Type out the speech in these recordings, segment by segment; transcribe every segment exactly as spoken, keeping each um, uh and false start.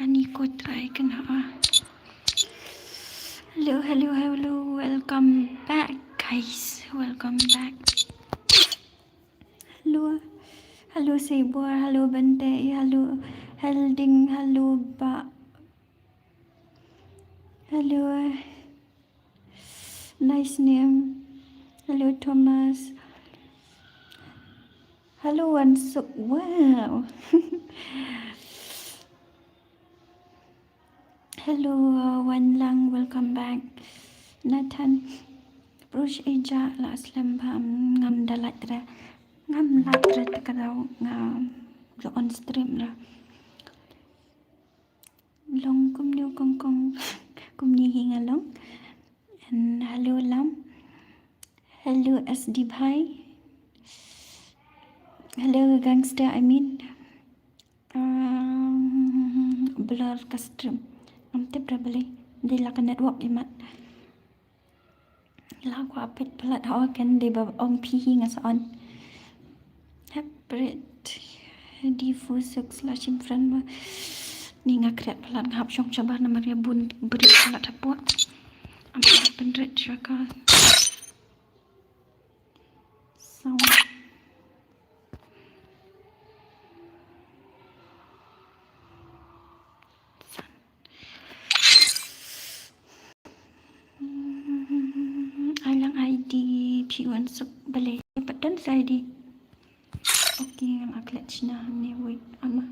Ani ko try kan ha. Hello, hello, hello. Welcome back, guys. Welcome back. Hello. Hello, Sibor. Hello, Bente. Hello, Helding. Hello, Ba. Hello. Nice name. Hello, Thomas. Hello, Wansuk. Wow. Hello, uh, Wanlang. Welcome back. Nathan. Brush eja la slem bam ngam da lait re. Ngam lait re te ka daw nga jo on stream re. Long kumne kong kong kumne hi nga long. And hello Lam. Hello S D Bhai. Hello Gangster, I mean. Um, blur ka stream. Am tip ra beli. Di la ka network imat. La kwah peit palat ha, kan dei ba ong phi hi nga sa on. Hep bret. Di fu suk sla shim friend ma. Ni nga kriat palat nga hap shong shabar namar ïa bun bret palat hapoh. Am pynrit shaka. Sound. Ai lang I D phi wan suk balei pat don sa I D. Okay, ngan aklet shna ne wait ama.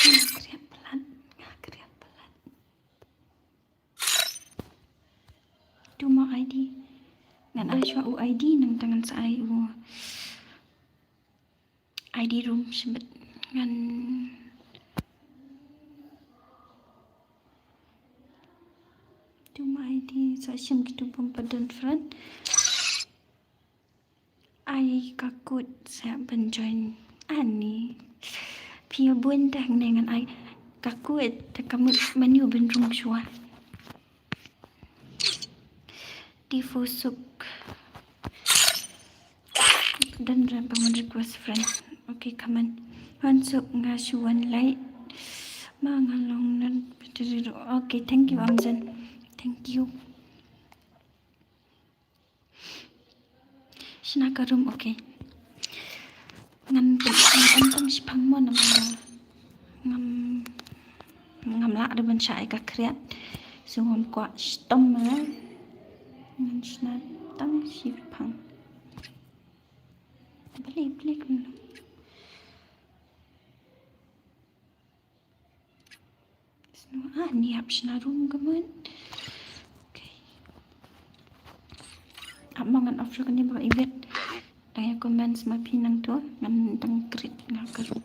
Nga kriat palat, nga kriat palat. Tu ma I D. Ngan ai shuwa u I D nangta ngan sa ai u I D room shibit ngan. Tu ma I D sa shim kitu bym pat don friend. Ai ka kut sa ban join ani. Phi bun dah ne ngan ai ka kut te ka mut menu ban rung shuwa. Di fu suk. Dan ra ba ngan request friend. Okay, come on. Wan suk nga shu wan like. Ma nga long nan. Okay, thank you Amjan. Thank you. Shna ka room, okay. Ngan pyn-, ngan pynshipang mo namar ngam, ngam lah da ban shah ïa ka kriat. So ngam kwah shitom ma. Ngan shna tang shipang. Beli, beli kunu. Snu, ah, ni hap shna room ka mut. Okay. Ap ma ngan off ruh kane ba ibet. Dang ïa comments ma phi nangto ngan dang create nga ka room.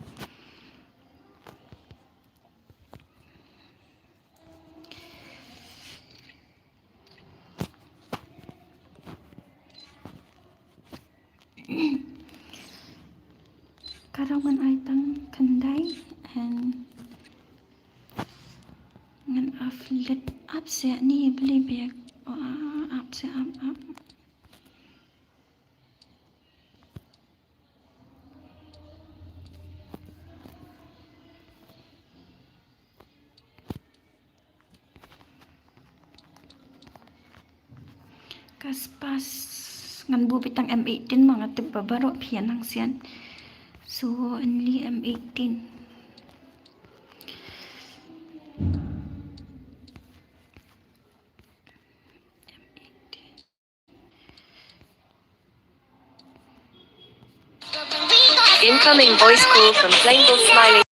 Ka daw ngan ai tang khyndai and ngan ap leit ap se ni beli bek. Oh, ap se ap ap. Ka spas ngan buh beit tang M eighteen ma nga tip ba baroh phi ïa nang sian. So only M eighteen. M eighteen. Incoming voice call from Plainville Smiley.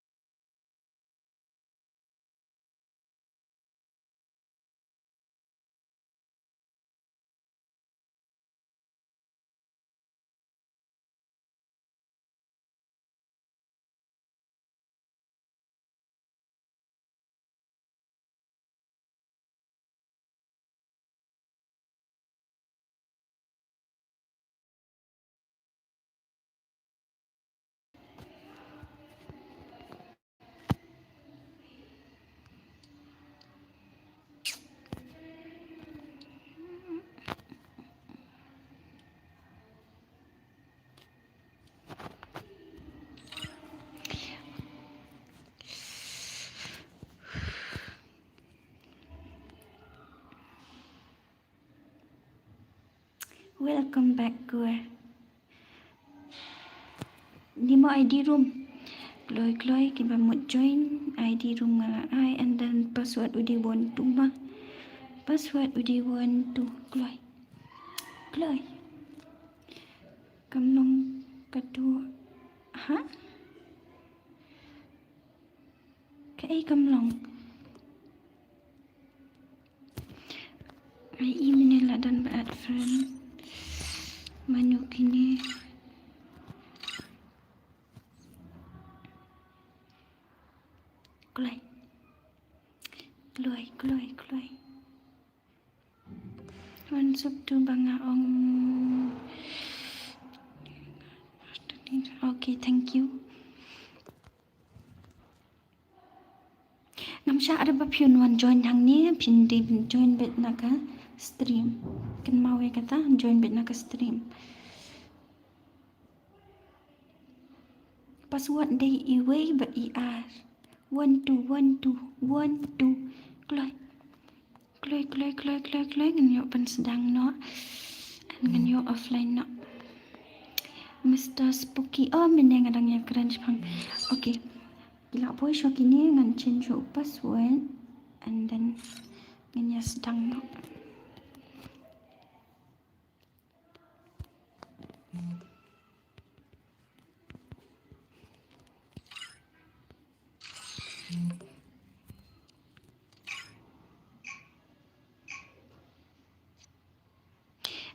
Welcome back, Kuar. Nimo I D room. Kloi, kloi, kiba mut join, I D room nga la ai, and then password u dei one two ma. Password u dei one two, kloi. Kloi. Kam long katu, ha? Kaei kam long? Ai, i mine la don ba add friend. Mano kine? Kloi. Kloi, kloi, kloi. Wan suk tu ba nga ong. Okay, thank you. Ngam shah ruh ba phin wan join hangne, phin dei ban join beit na ka stream. Kynmaw ïa kata, join beit na ka stream. Password dei iwei bad i ar. One two, one two, one two. Kloi. Kloi, kloi, kloi, kloi, kloi. Ngan ïoh pynsdang noh. Ngan ïoh offline noh. Mister Spooky. Oh, mynne nga dang ïa kren shipang. Okay. Ki la poi shuh kine, ngan change u password. And then ngan ïa sdang noh.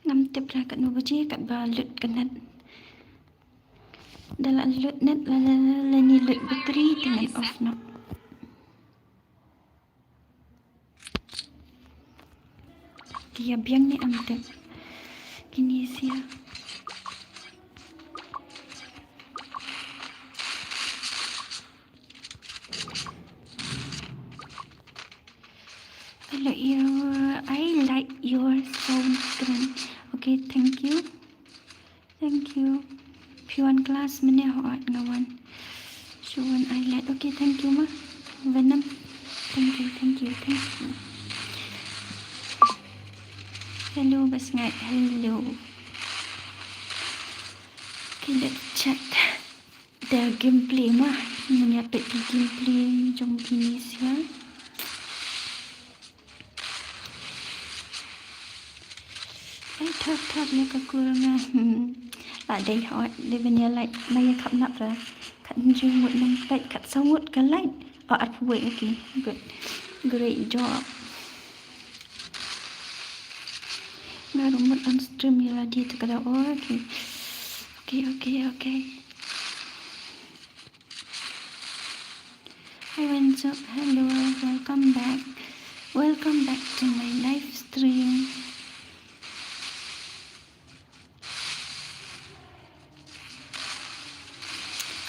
Ngam tip ra katno baje katba lut ka net. Da la lut net la la la la ni lut battery te ngan off noh. Ki ïa biang ne em tip. Kine sia. I like your, I like your sound kren. Okay, thank you. Thank you. Phi wan class mynne, hooid nga wan. Shu wan ai lad. Okay, thank you ma. Venom. Thank you, thank you, thank you. Hello, Basngai. Hello. Okay, let's chat. The gameplay ma. Ngan ïa peit ki gameplay jong kine sia. Ai, thap, thap ïa ka kur nga. Hmm. La dei hooid, dei ban ïa like, ma ïa khap nap ra. Khatnjiew ngut nang peit, khatsaw ngut ka like. Oh, arphew wei, okay. Good. Great job. Nga ruh mut on stream ïa lade te ka daw. Oh, okay. Okay, okay, okay. Hi Wensup, hello, welcome back. Welcome back to my live stream.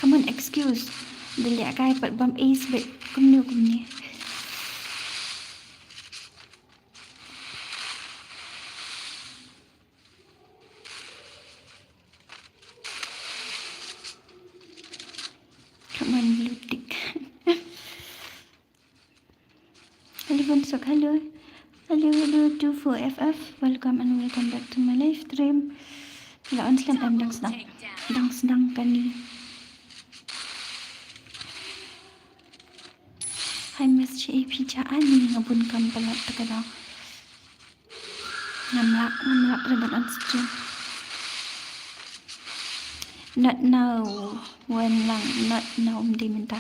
Come on, excuse. Da leh kai pat bam ace bad kumne kumne. Come on, blue tick. Hello, Bonsok, hello. Hello, hello, two four F F. Welcome and welcome back to my live stream. La on slem em dang sdang. Dang sdang kane. Hi, Miss J A P Jaan, nga bun kam palat ta ka daw. Ngam lah, ngam lah pyrshah on stream. Not now, wan lang, not now, ym dei mynta.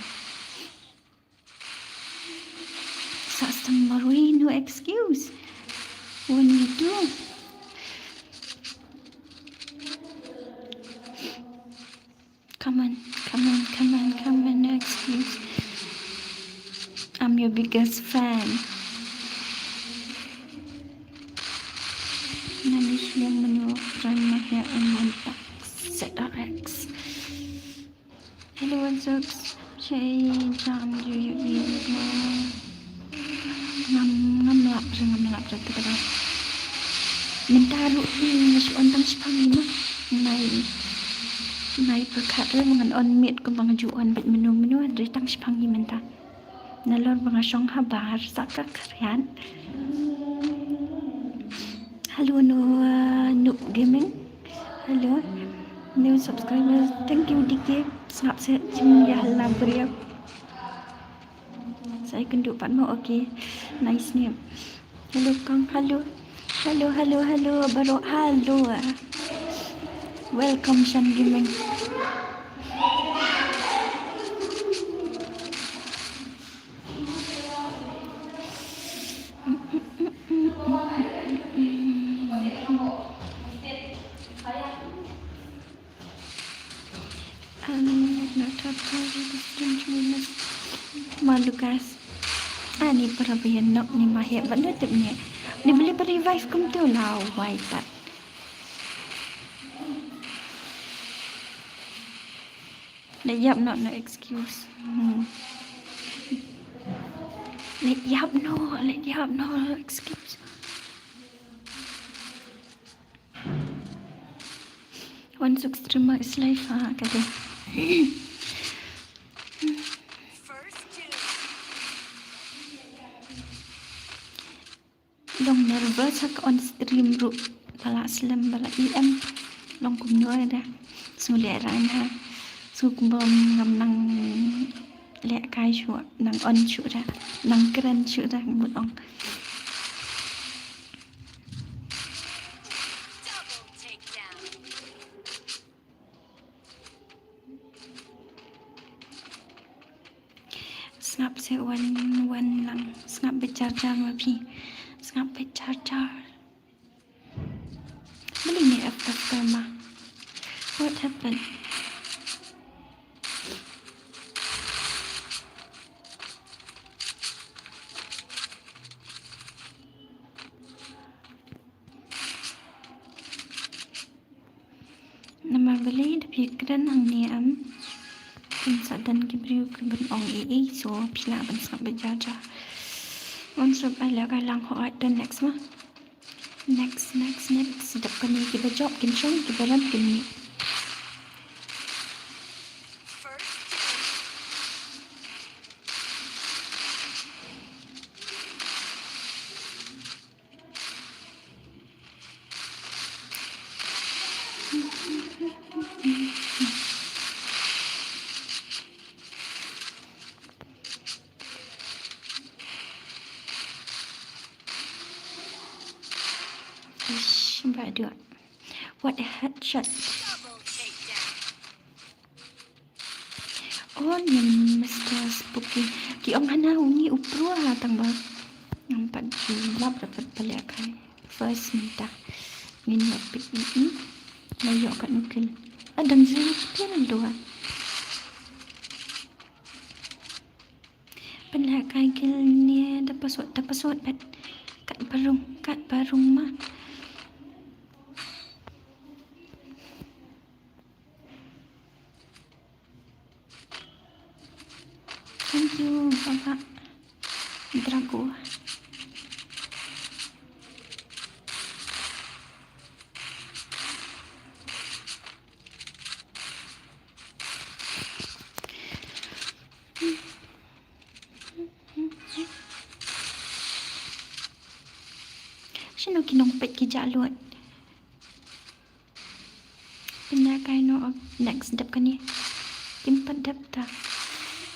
Sa sdang marwei, no excuse. What do you do? Come on, come on, come on, come on, no excuse. I'm your biggest fan. Nani shlem menu friend ma ya on tak Z R X. Hello, what's up? Che jam ju yu yu. Ngam, ngam lap re, ngam lap re, te ka dei. Mynta ruh hi nga shu on tang shipang hi ma. Nai, nai pyrkhat re ba ngan on miet kumba nga ju on bad mynno mynno, hynrei tang shipang hi mynta. Nalor ba nga shong habar sa ka khriat. Hello, no, uh, Noob Gaming. Hello. New subscribers. Thank you, D K. Sngap seh jingïahala briew. Sa ïakynduh pat mo, okay. Nice name. Hello, Kong. Hello. Hello, hello, hello. Baroh, hello. Welcome, Shan Gaming. Um, not a problem, student minus. Ma Lucas. Ani para bayan nok ni ma he, but not ni. Ni beli ba revive kumtu la wai tat. Leh ïap noh, no excuse. Hmm. Leh ïap noh, leh ïap noh, excuse. Wan suk streamer is life, ha, ka dei. Long nervous ha ka on stream ruh. Ba la slem, ba la E M. Long kumno da. Sngew lehraiñ ha. Sngew kumba ngam nang lehkai shuh, nang on shuh da. Nang kren shuh da, ngan mut ong. Sngap seh wan, wan lang. Sngap beit jar jar ma phi. Sngap beit jar jar. Balei ne F F Karma? What happened? Namar balei da phi kren hangne em? Phin sa don ki briew ki ban ong ei ei, so phi lah ban sngap beit jar jar. Wan sngap ai lehkai lang ho, ai don next ma. Next, next, next. Dep kane kiba jop kin shong, kiba rem kin mih. Ish, ba dua. What a headshot. Oh, ni Mister Spooky. Ki ong hana uni u pro ha tang ba. Ngam pat ju lap da pat pale kai. First minta. Ngin ïa pick ni. La ïoh katno kill? Adam zero kill dua. Pynlehkai kill ne da password, da password bet. Kat barung, kat barung ma. Thank you, Baba Drago. Shano ki nongpeit ki jah lut. Pynlehkai noh, next dep kane. Kim pat dep ta.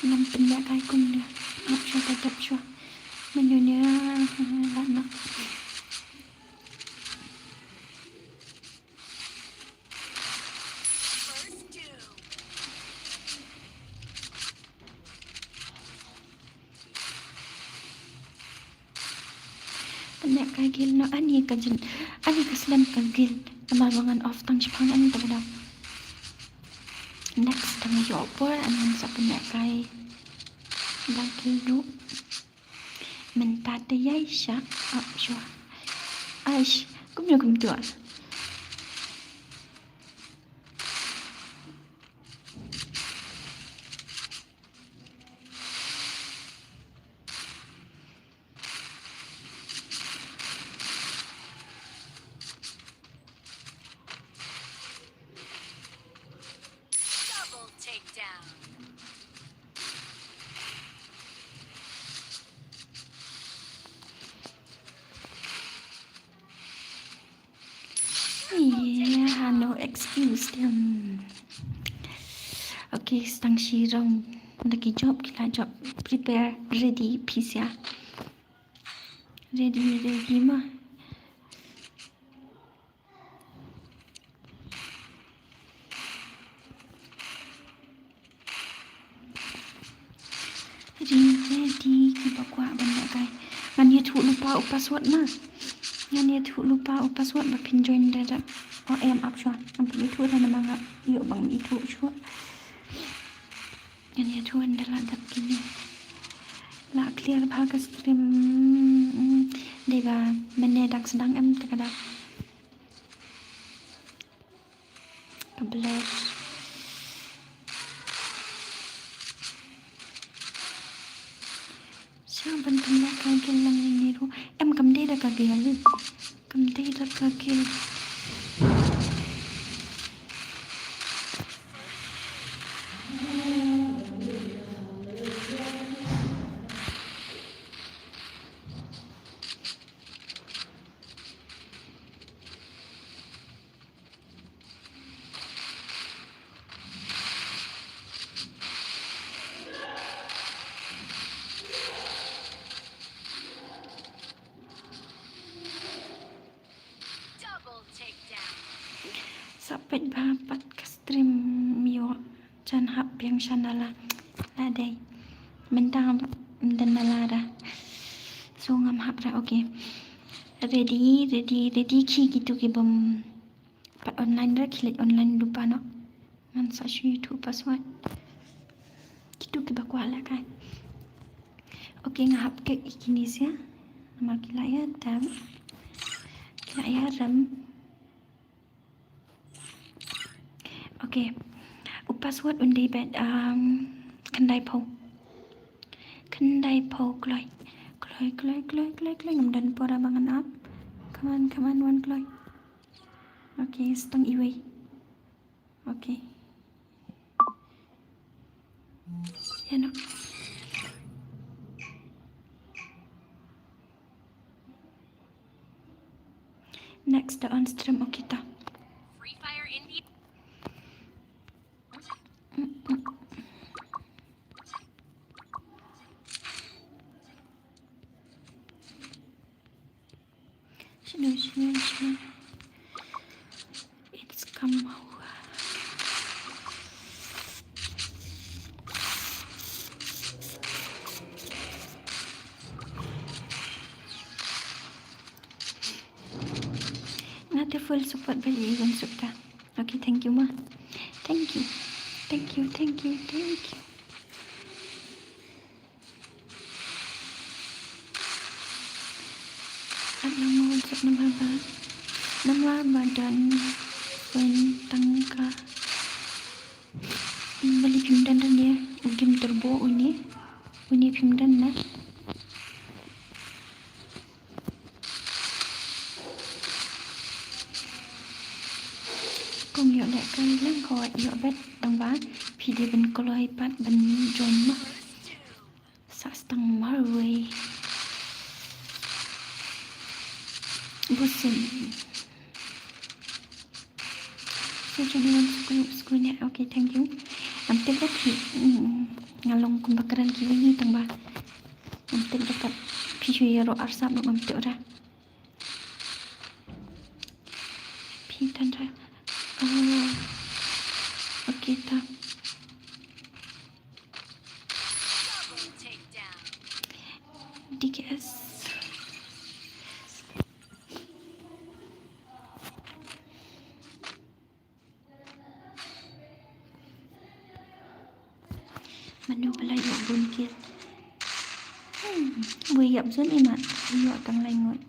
Ngam pynlehkai kumne. Ap shuwa ta dep shuwa. Mano ne, lah noh. Pynlehkai guild noh, ani ka jin, ani ka slem ka guild. Namar ba ngan off tang shiphang, ani ta ba dang. Next tang ïoh por, ani ngan sa pynlehkai. Ba guild ruh. Mynta te ïai shah, ap shuwa. Aish, kumno kumto. Double takedown. Excuse them. Okay, stang shi rong da ki job, ki la job. Prepare, ready, pisa. Ready, ready ma. Ready, ready, kiba kwah ban lehkai. Ngan ïathuh lypa u password ma. Ngan ïathuh lypa u password ba phin join da da. O em, ap shuwa. Ngam ïathuh da namar nga ïoh ba ngam ithuh shuwa. Ngan ïathuh ynda la dep kine. La clear bha ka stream. Dei ba mynne dang sdang em te ka da. Ka blur. Sha ban pynleh ka guild lang ine ruh. Em, kam dei da ka guild. Kam dei da ka guild. Double takedown. Sa peit bha pat ka stream, ym ïoh jan hap biang sha nala. La dei. Mynta ngam don nala da. So ngam hap da, okay. Ready, ready, ready, khie kito ki bym pat online re, khie leit online lypa noh. Ngan sa shu ïathuh password. Kito kiba kwah lehkai. Okay, nga hap kit ïa kine sha. Namar ki la ïa dam. Ki la ïa rem. Okay. U password un dei bad, um, khyndai phew. Khyndai phew kloi. Kloi, kloi, kloi, kloi, kloi. Ngam don por ba ngan ap. Come on, come on, wan kloi. Okay, stang iwei. Okay. Ïa noh. Next, the on stream, okay ta. Free Fire India. Shino, shino, shino. It's come over. Nga te full support bad ïa i Wan Sukta. Okay, thank you ma. Thank you. Thank you, thank you, thank you. At lang mo, what's up, namar ba, namar ba don wan tang ka. Balei phim don ran ïa u game turbo une? Une phim don na? Kong ïoh lehkai lang, kong ïoh bet, tang ba phi dei ban kloi pat ban join ma. Sa stang marwei. Busin. So, jani wan sukru, sukru ne. Okay, thank you. Ngam tip da phi, mm, nga long kumba kren kiwei tang ba. Ngam tip da pat phi shu ïaroh arsap, ngam tip da. Phi tang da. Oh. Okay, ta. D K S. Mano ba la ïoh bun kill? Hmm, wei ïap zon i mat. Ïoh tang lai ngut.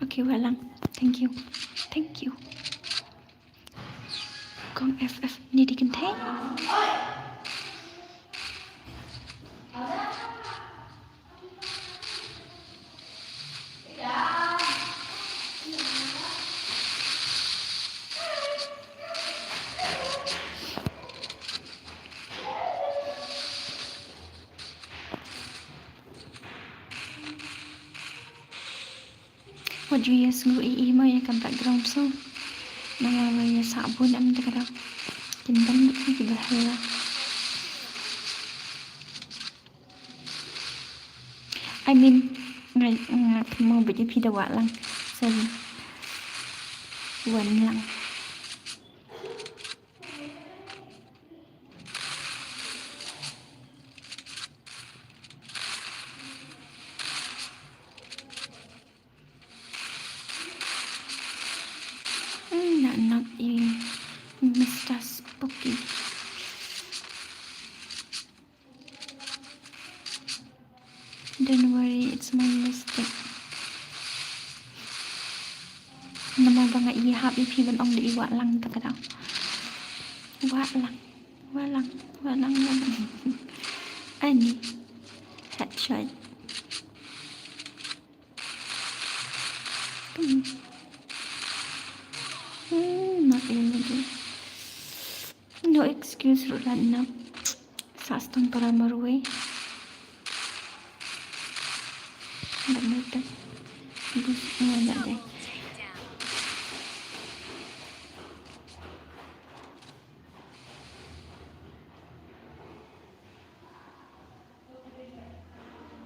Okay, wei lang. Thank you. Thank you. Kong F F ni di kynthei. Wat ju ïa sngew i i mo ïa ka background song. Namar ba ïa sah bun em te ka dang. Kin dang bit ki ba hala. I mean, nga nga mo bit ïa phi da wah lang. Sorry. Wan lang. Hmm, na nok i Mister Spooky. Don't worry, it's my mistake. Namar ba nga ïa hap ïa phi ban ong da i wah lang ta ka dang. Wah lang, wah lang, wah lang, wah lang. Ani. Headshot. Hmm. Hmm, not really good. No excuse ruh lad nap. Sah stang para marwei. Lad nap. Bus, oh, lad deh.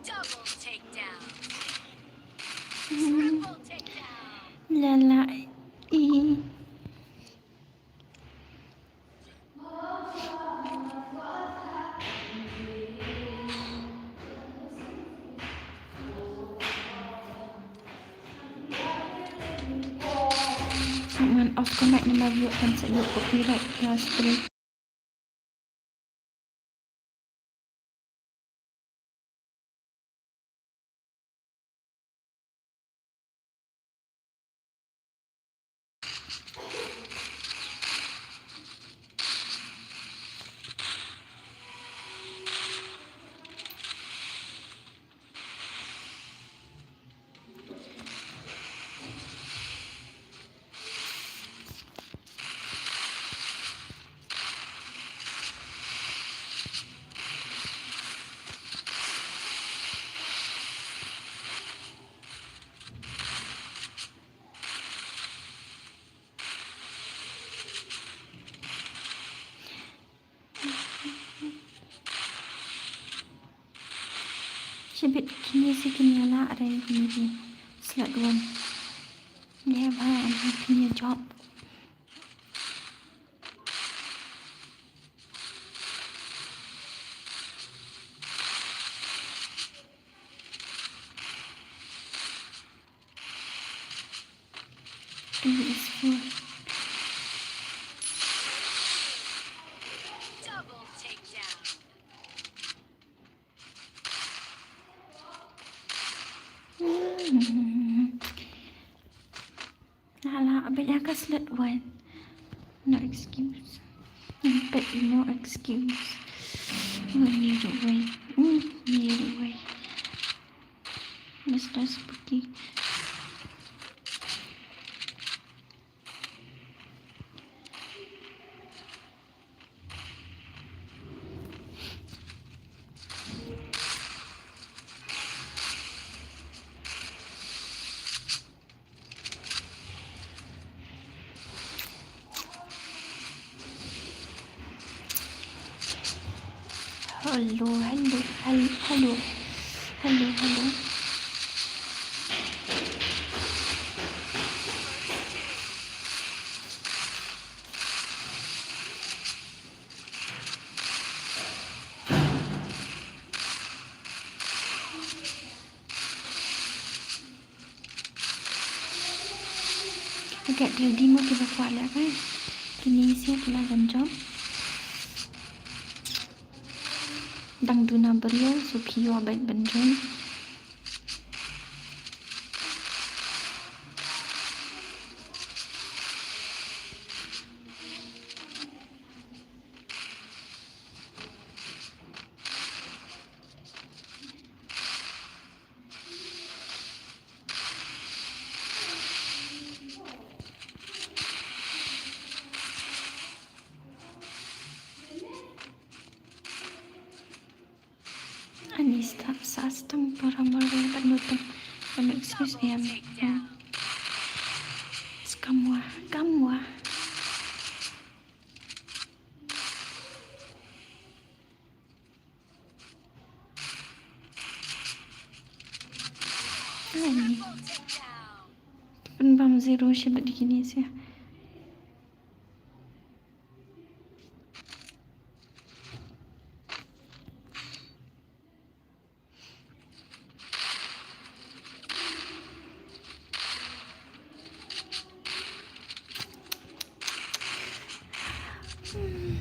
Double takedown. Triple takedown. La la i. Ngan off connect namar ïoh kan sa ïoh copyright ka stream. Shibit kine se kine la are kine ki slot one. Ne ba am kine job. Two is four. Double takedown. Hmm. Hala, abit aka slot one. No excuse. But no excuse. Ni ruwai. Hmm, ni ruwai. Mister Spooky. Hello, hello, hello, hello, hello, hello. Ka get ready mo kiba kwah leh kai. Kine sha ki la ban jop. Dang duna briew, so phi ïoh bad ban join. Ani sta, sa stang para marwei bad nutang. An excuse em. Pynbam zero shi bad kine sia.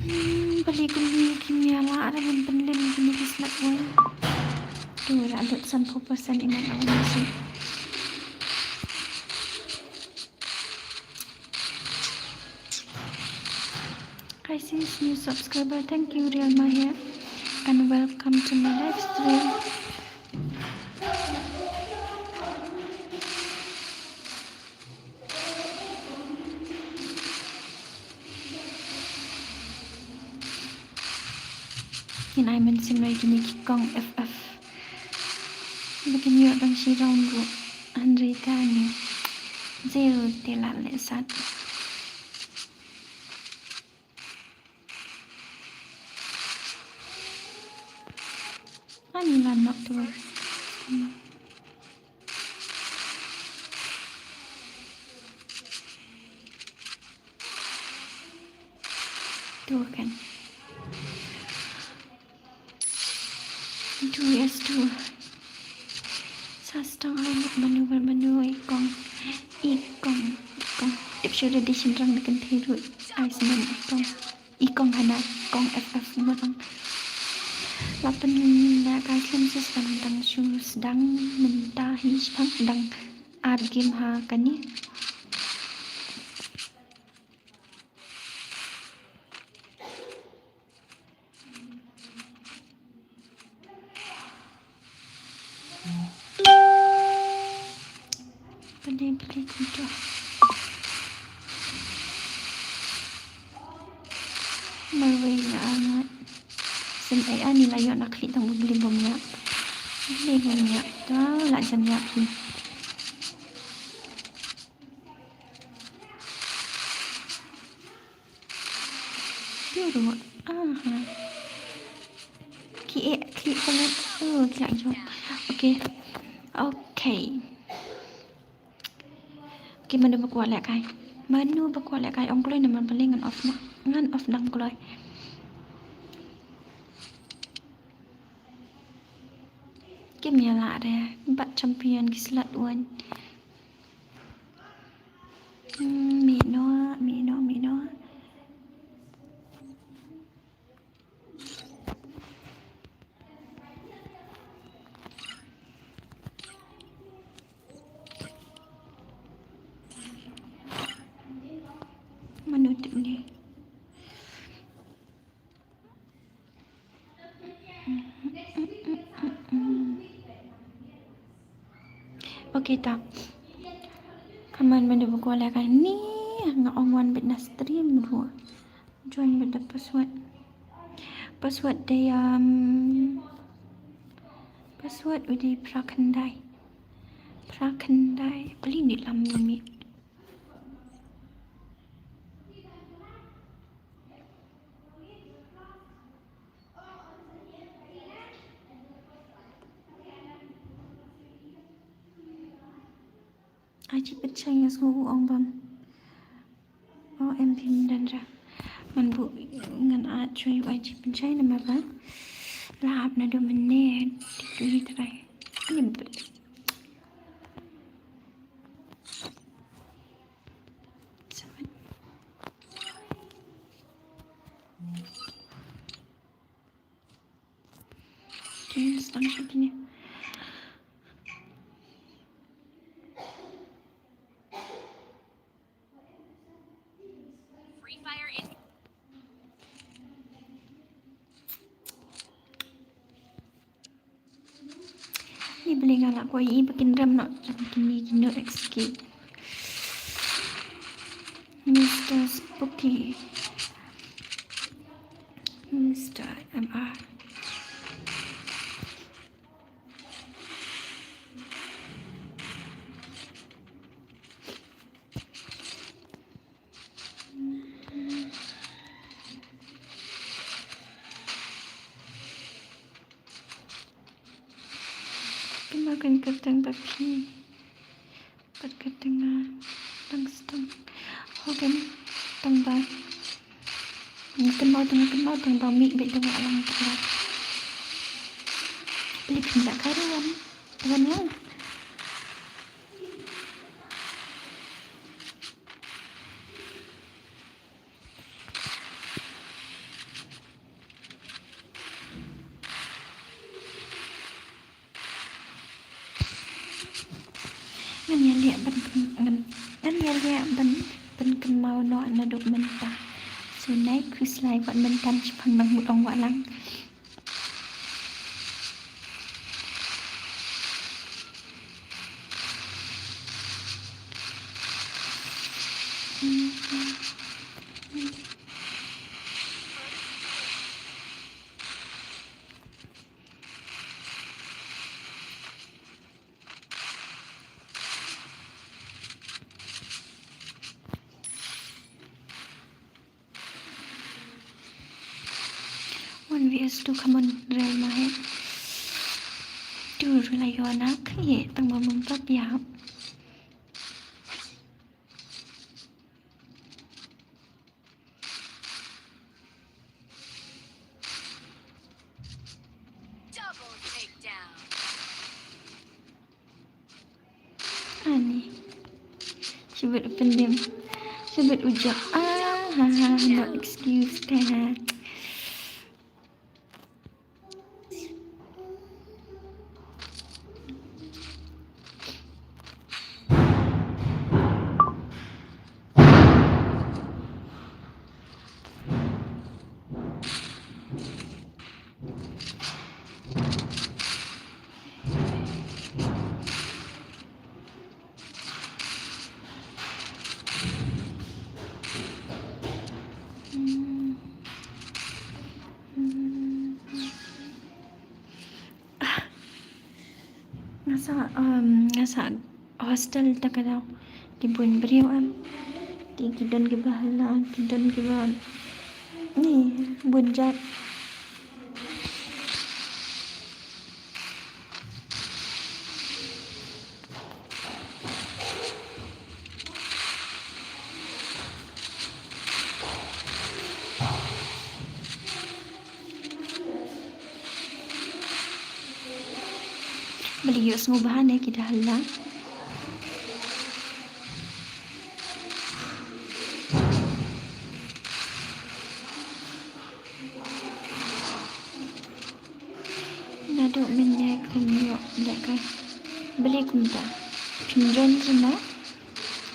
Hmm, balei kumne kim ïaleh, ada ban pynlem kine ki slat win. Tu la dot sanphew percent imat la wan shi. Hi sis, new subscriber. Thank you, Real Mahia, and welcome to my live stream. Kin ai mynsiem ïa kine ki kong F F. Ba kin ïoh dang shi round ruh. Hynrei kane zero te la leh sat. Ani la knock tu. Tu kan. Two S two. Sa stang ai mut mano mano mano i kong. I kong. I kong. Tip shu da di shynrang da kynthei ruh. Ai smen i kong. I kong hana. Kong F F mut ang. La pynleh ka slem sis dang dang shu sdang mynta hi shipang dang ar game ha kane. Pynleh pynleh kumto. Marwei la angat. Sien ai ani la ïoh na khlieh tang bym leh bym ïap. Leh bym ïap. Ta la jan ïap hi. Turu. Aha. Ki e, ki e, oh, ki la jump. Okay. Okay. Okay, mano ba kwah lehkai? Mano ba kwah lehkai? Ong kloi namar balei ngan off na, ngan off dang kloi. Kim ïaleh re, bat champion ki slat wan. Hmm, mih noh, mih noh, mih noh. Mano tip ne? Okay ta. Kaman mynta ba kwah lehkai ni, nga ong wan beit na stream ruh. Join beit da password. Password dei, um, password u dei phra khyndai. Phra khyndai. Balei ni lam ni mi. Ai ji pynshai nga sngew u ong bam. O em phim don ra. Ngan buh ngan ai shuwa u ai ji pynshai namar ba la hap naduh mynne. Tik tu hi trai. Ani bit. Kine sdang sha kine. Ni beli nga la ko i ba kin rem no. Kini kino X K. Mister Spooky. Mister M R. Kumba kan kyrteng ba phi. Ka tang, ah, tang stang. Hogan tang ba. Nga kynmaw tang, nga kynmaw tang ba mih bad tang ba lang tang ba. Lip hynda ka ruan. Tang ba. Ngan ïa leh ban kyn-, ngan, ngan ïa leh ban, ban kynmaw noh naduh mynta. Shu nai khuslai wat mynta shaphang nang mut ong wah lang. One V S two, come on, Real Mahek. Tu rula yona kye tang ba mumpat ya. Double takedown. Ani. Shibit u pyndem. Shibit u jok. Ah, ha, ha, no excuse te ha. Nga sa, um, nga sa hostel ta ka dau. Ki bun briew em. Ki, ki don kiba hala, ki don kiba ni bun jait. Balei ïohsngew bha ne ki da hala. Naduh mynne phim ïoh lehkai. Balei kumta? Phim join jin mo?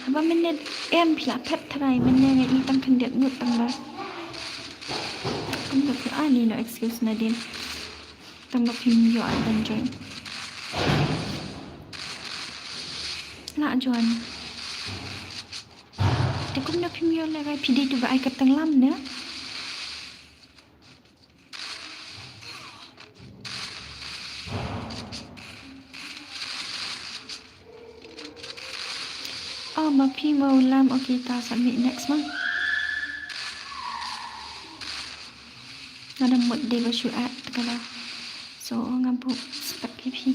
Haba mynne em phi la phet tharai, mynne nga i tang khyndiat ngut tang ba. Kumta phi ani no excuse nadien. Tang ba phim ïoh ai ban join. La join. Te kumno phim ïoh lehkai, phi dei tu ba ai ka tanglam ne? Oh, ma phi ma u lam, okay, ta submit next ma. Nga dang mut dei ba shu add ta ka dau. So, nga buh spek ïa phi.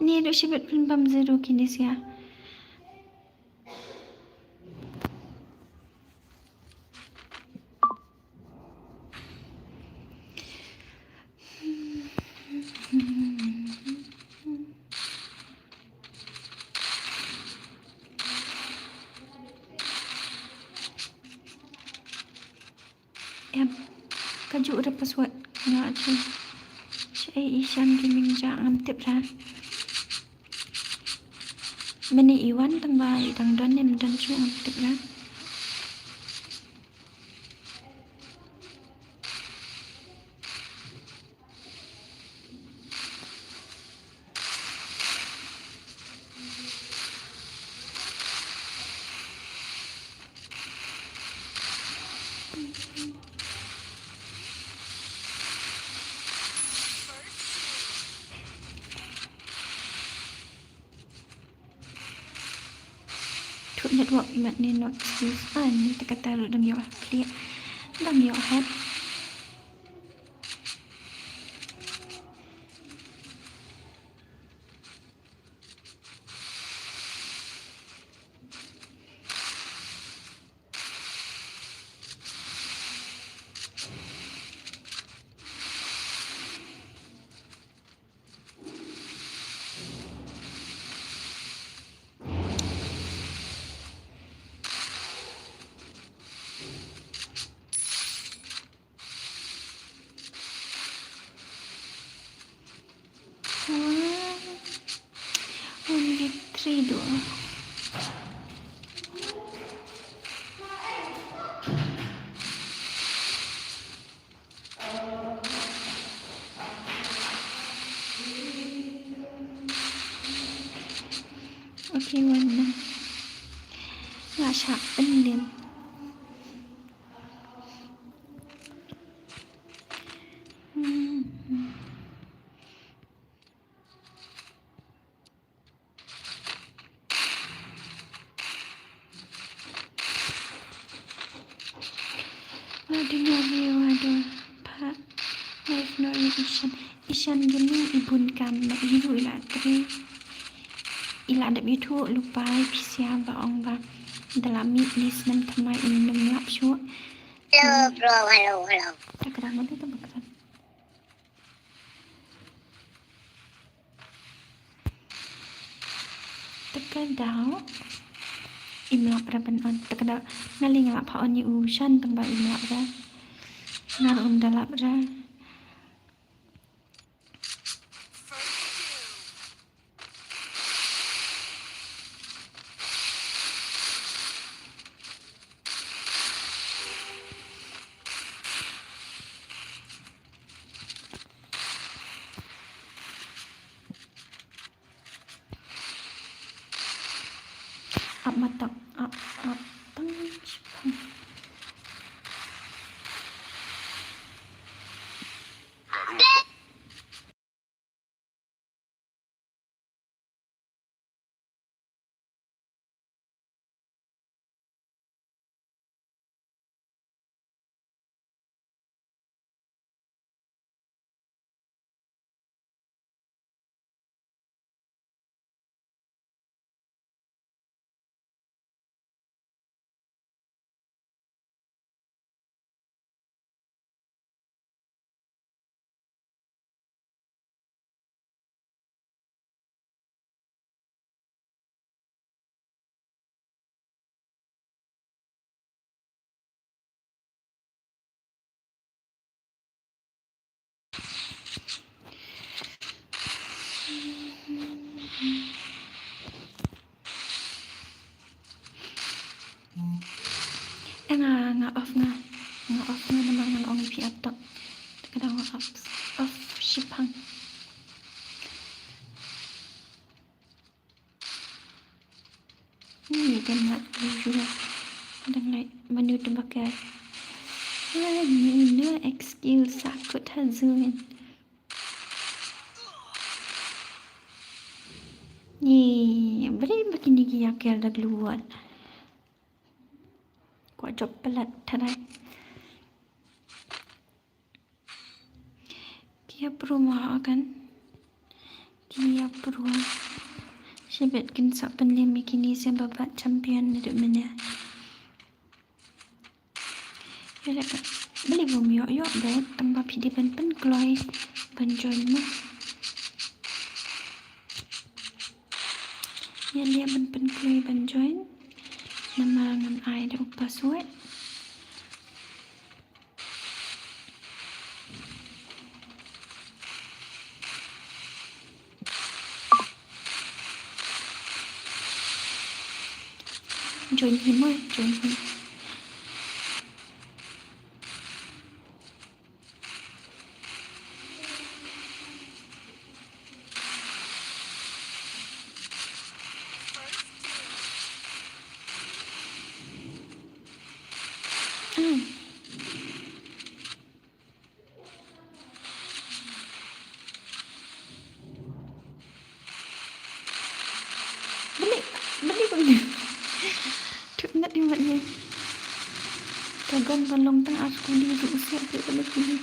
Ni ruh shibit pynbam zero kine sia. Em, ka juh da password nga chu. Shaei Ishan Gaming ja ngam tip ra. Mynne i wan tang ba i dang don ne ym don shuh ngam tip ra. Thuh network i mat ne not excuse. Ah, ni te kata ruh dang ïoh plie. Dang ïoh het. One, only three doh. Okay, wan na. Nga shah pynlip. Hmm. Nga dang ïa view haduh pat. Live no ïa Ishan. Ishan jong ngi i bun kam, ma i ruh i la trei. I la dep ïathuh lypa, phi sngewbha ong ba da la mih ne snem thymmai im nym lap shuh. Hello bro, hello, hello. Ta ka dang ma dei ta ba kren. Ta ka daw im lap re ban on. Ta ka daw nga lei nga lap ha on ïa u Shan tang ba im lap re. Nga ruh ym da lap re. Ap matok, ap, ap tang shipang. Eh, nga, nga off nga. Nga off nga namar ngan ong ïa phi ap tok. Ka dang off, off shipang. Ni kan ngat usual. Dang lai manu tu bakar. Ni no excuse, sa kut ha zuen. Ni beri baki ni ki yakel da gluwat. Kwah jop pelat tharai. Ki ïa prum ha kan. Ki ïa prum. Shibit kin sa pynlem ïa kini sha ba bat champion naduh mynne. Ïa leh ka. Balei bym ïoh ïoh bad tang ba phi dei ban pynkloi ban join mo. Ïa leh ban pynkloi ban join. Namar ngan ai da u password. Join hi mo, join hi. Balik, balik, balik. Thut ngat ïa mat ïa. Ka gun ka long tang ar kuli ruh, u siat te ka la kuli.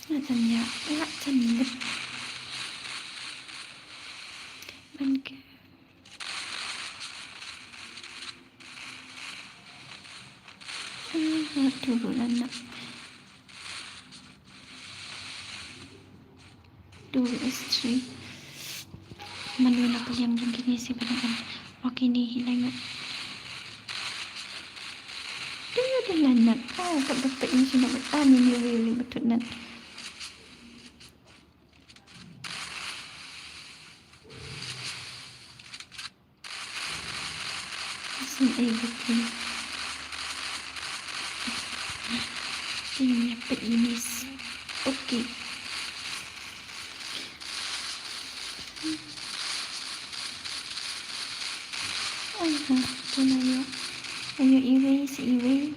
Nga tang ïa, nga tang ïa. Ban ke. Ah, tu bulan nak. Two is three. Mano na pylliang jong kine shi ba nang. Oh, kine hi la ngat. Tu ïa dei la ngat. Oh, kat ba peit ni shi na ba. Ah, ni ni ri ri ba tut ngat. Sien ai bukun. Ïa peit ïa ni. Okay. Ai ha, tu na ïoh. Ïoh iwei, sa iwei.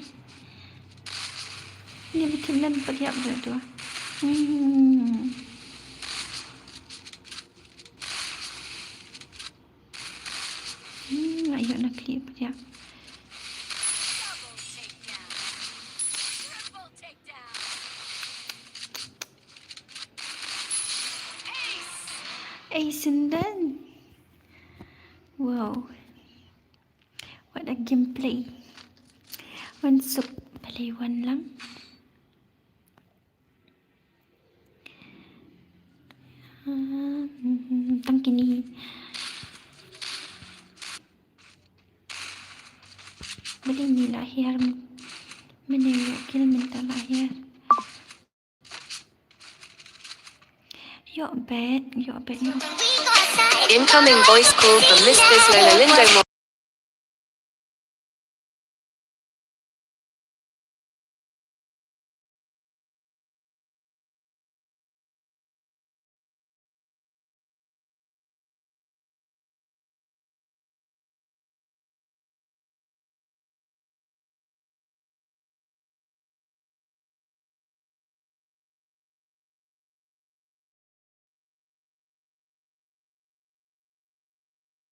Ni betul nan pat ïap tu. Hmm. Hmm, nga ïoh na khlieh pat ïa. Ace and then. Wow. What a gameplay. Wan suk balei wan lang. Hmm, tang kine. Balei ni la hiar. Mynne ïoh kill mynta la hiar. Ïoh bet, ïoh bet, ïoh. Incoming voice call from Mister Zolalindo Mo-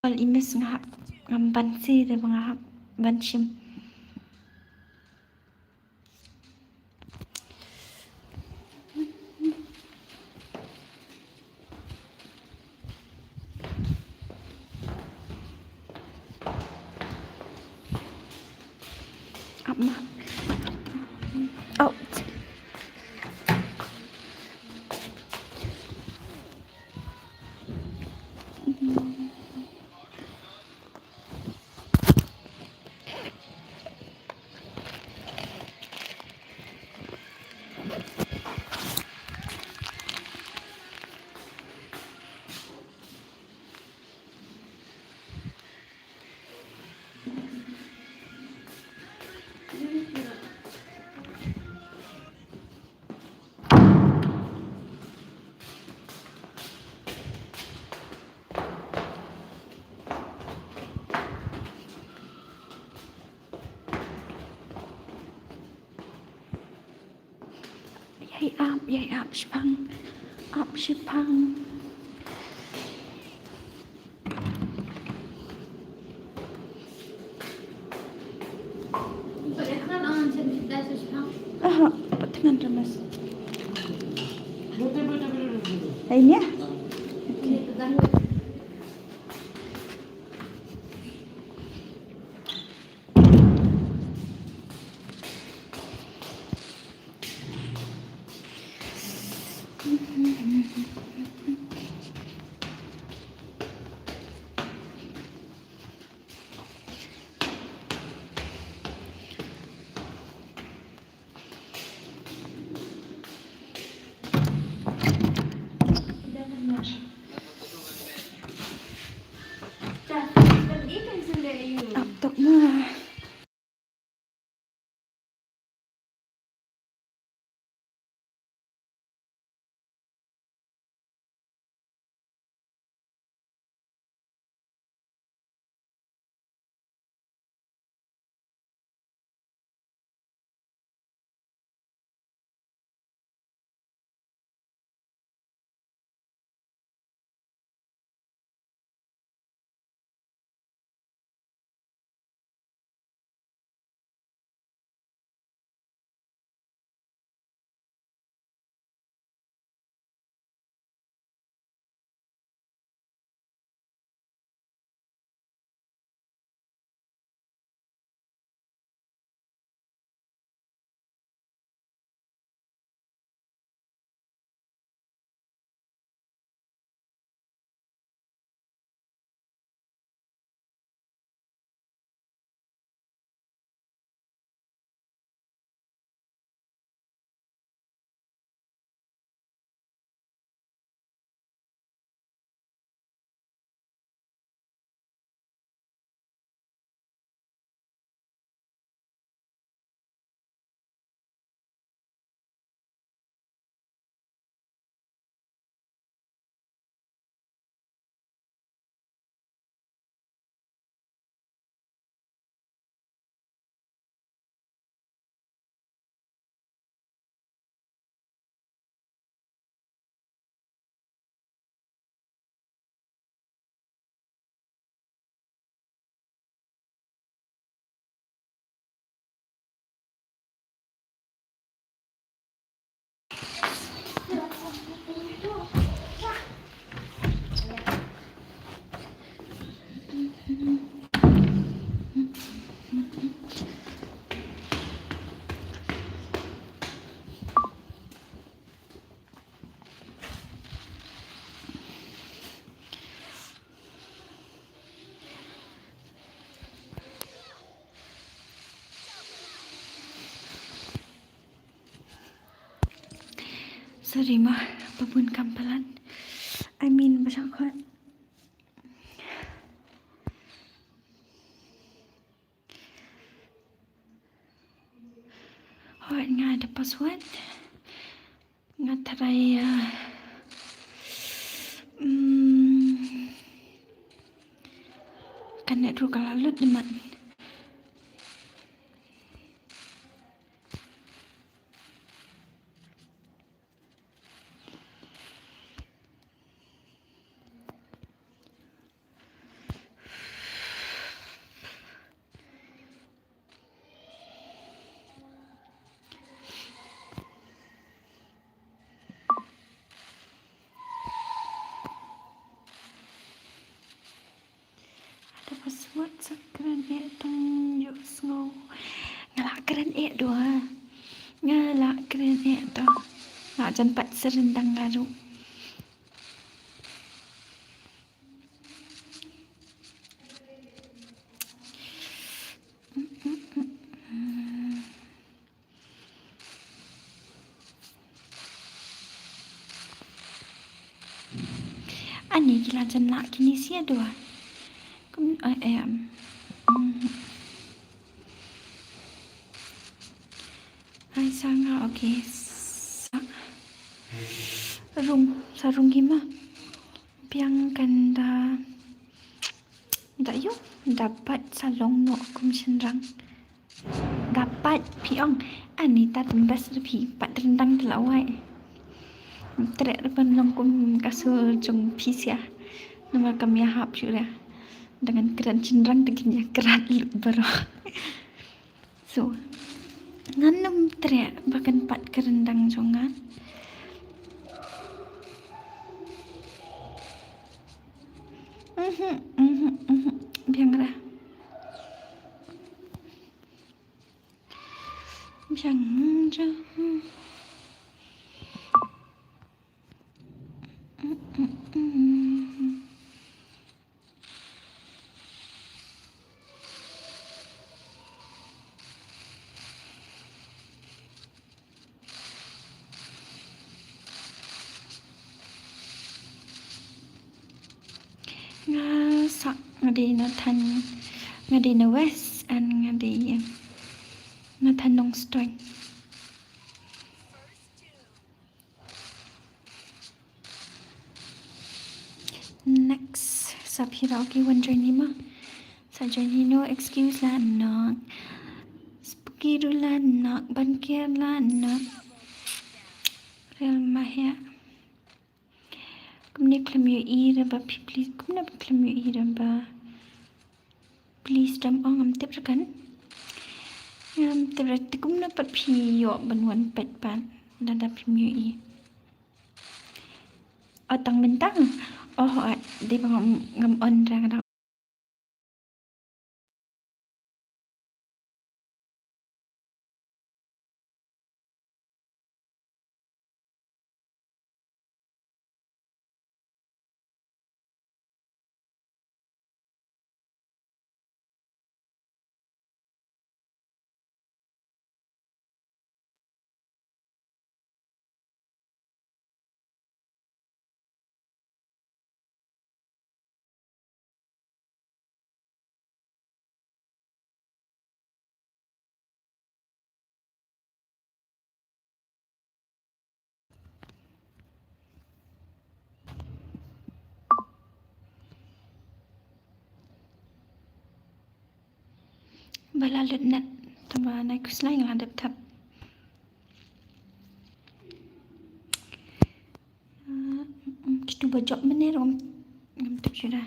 Wal imis nga hap ngam ban si de ba nga hap ban shim. Up ma. Out. Ïai ap, ïai ap shipang. Ap shipang. Aha, pat thngan ramas. Hai nia? Okay. Ap tok ma. Sorry ma, ba bun kam palat. I mean, ba shah khot. Hooid, nga da password. Nga tharai, ah, mm, ka net ruh ka la lut, di man. Ada password sa kren eh tang ïohsngew. Nga lah kren eh dua. Nga lah kren eh dua. Lah jan pat syrendang nga ruh. Ani ki la jan lah kine sia dua. Kum, eh, em. Ai sa nga, okay. Sa. Rung, sa rung hi ma. Biang kan da. Da ïoh, da pat sa long noh kum shynrang. Da pat phi ong, ani tat bas phi pat ryndang te la wai. Treh ruh ban long kum ka sur jong phi sia. Namar kam ïahap shuh ruh. Dang ngan kren shynrang te kin ïa krat lut baroh. So, ngan nym treh ba kan pat ka ryndang jong nga. Mhm, mhm, mhm. Biang ra. Biang ra. Nga sah, nga dei na Than, nga dei na West and nga dei na Than Nongstoiñ. Next, sa phi ruh ki wan join hi ma. Sa join hi, no excuse la nok. Spooky ruh la nok, ban ker la nok. Real ma hia. Kumne khlem ïohi ra ba phi, please. Kumne ba khlem ïohi ra ba. Please, dam ong, ngam tip ra kan. Ngam tip ra te kumno pat phi ïoh ban wan peit pat. Lada phim ïohi. Oh, tang mynta. Oh, oh, dei ba ngam, ngam on ra ka dang. Ba la lut net, tang ba nai khuslai nga la dep thap. Ah, mm, mm, kitu ba jop mynne ruh ngam tip shuh da.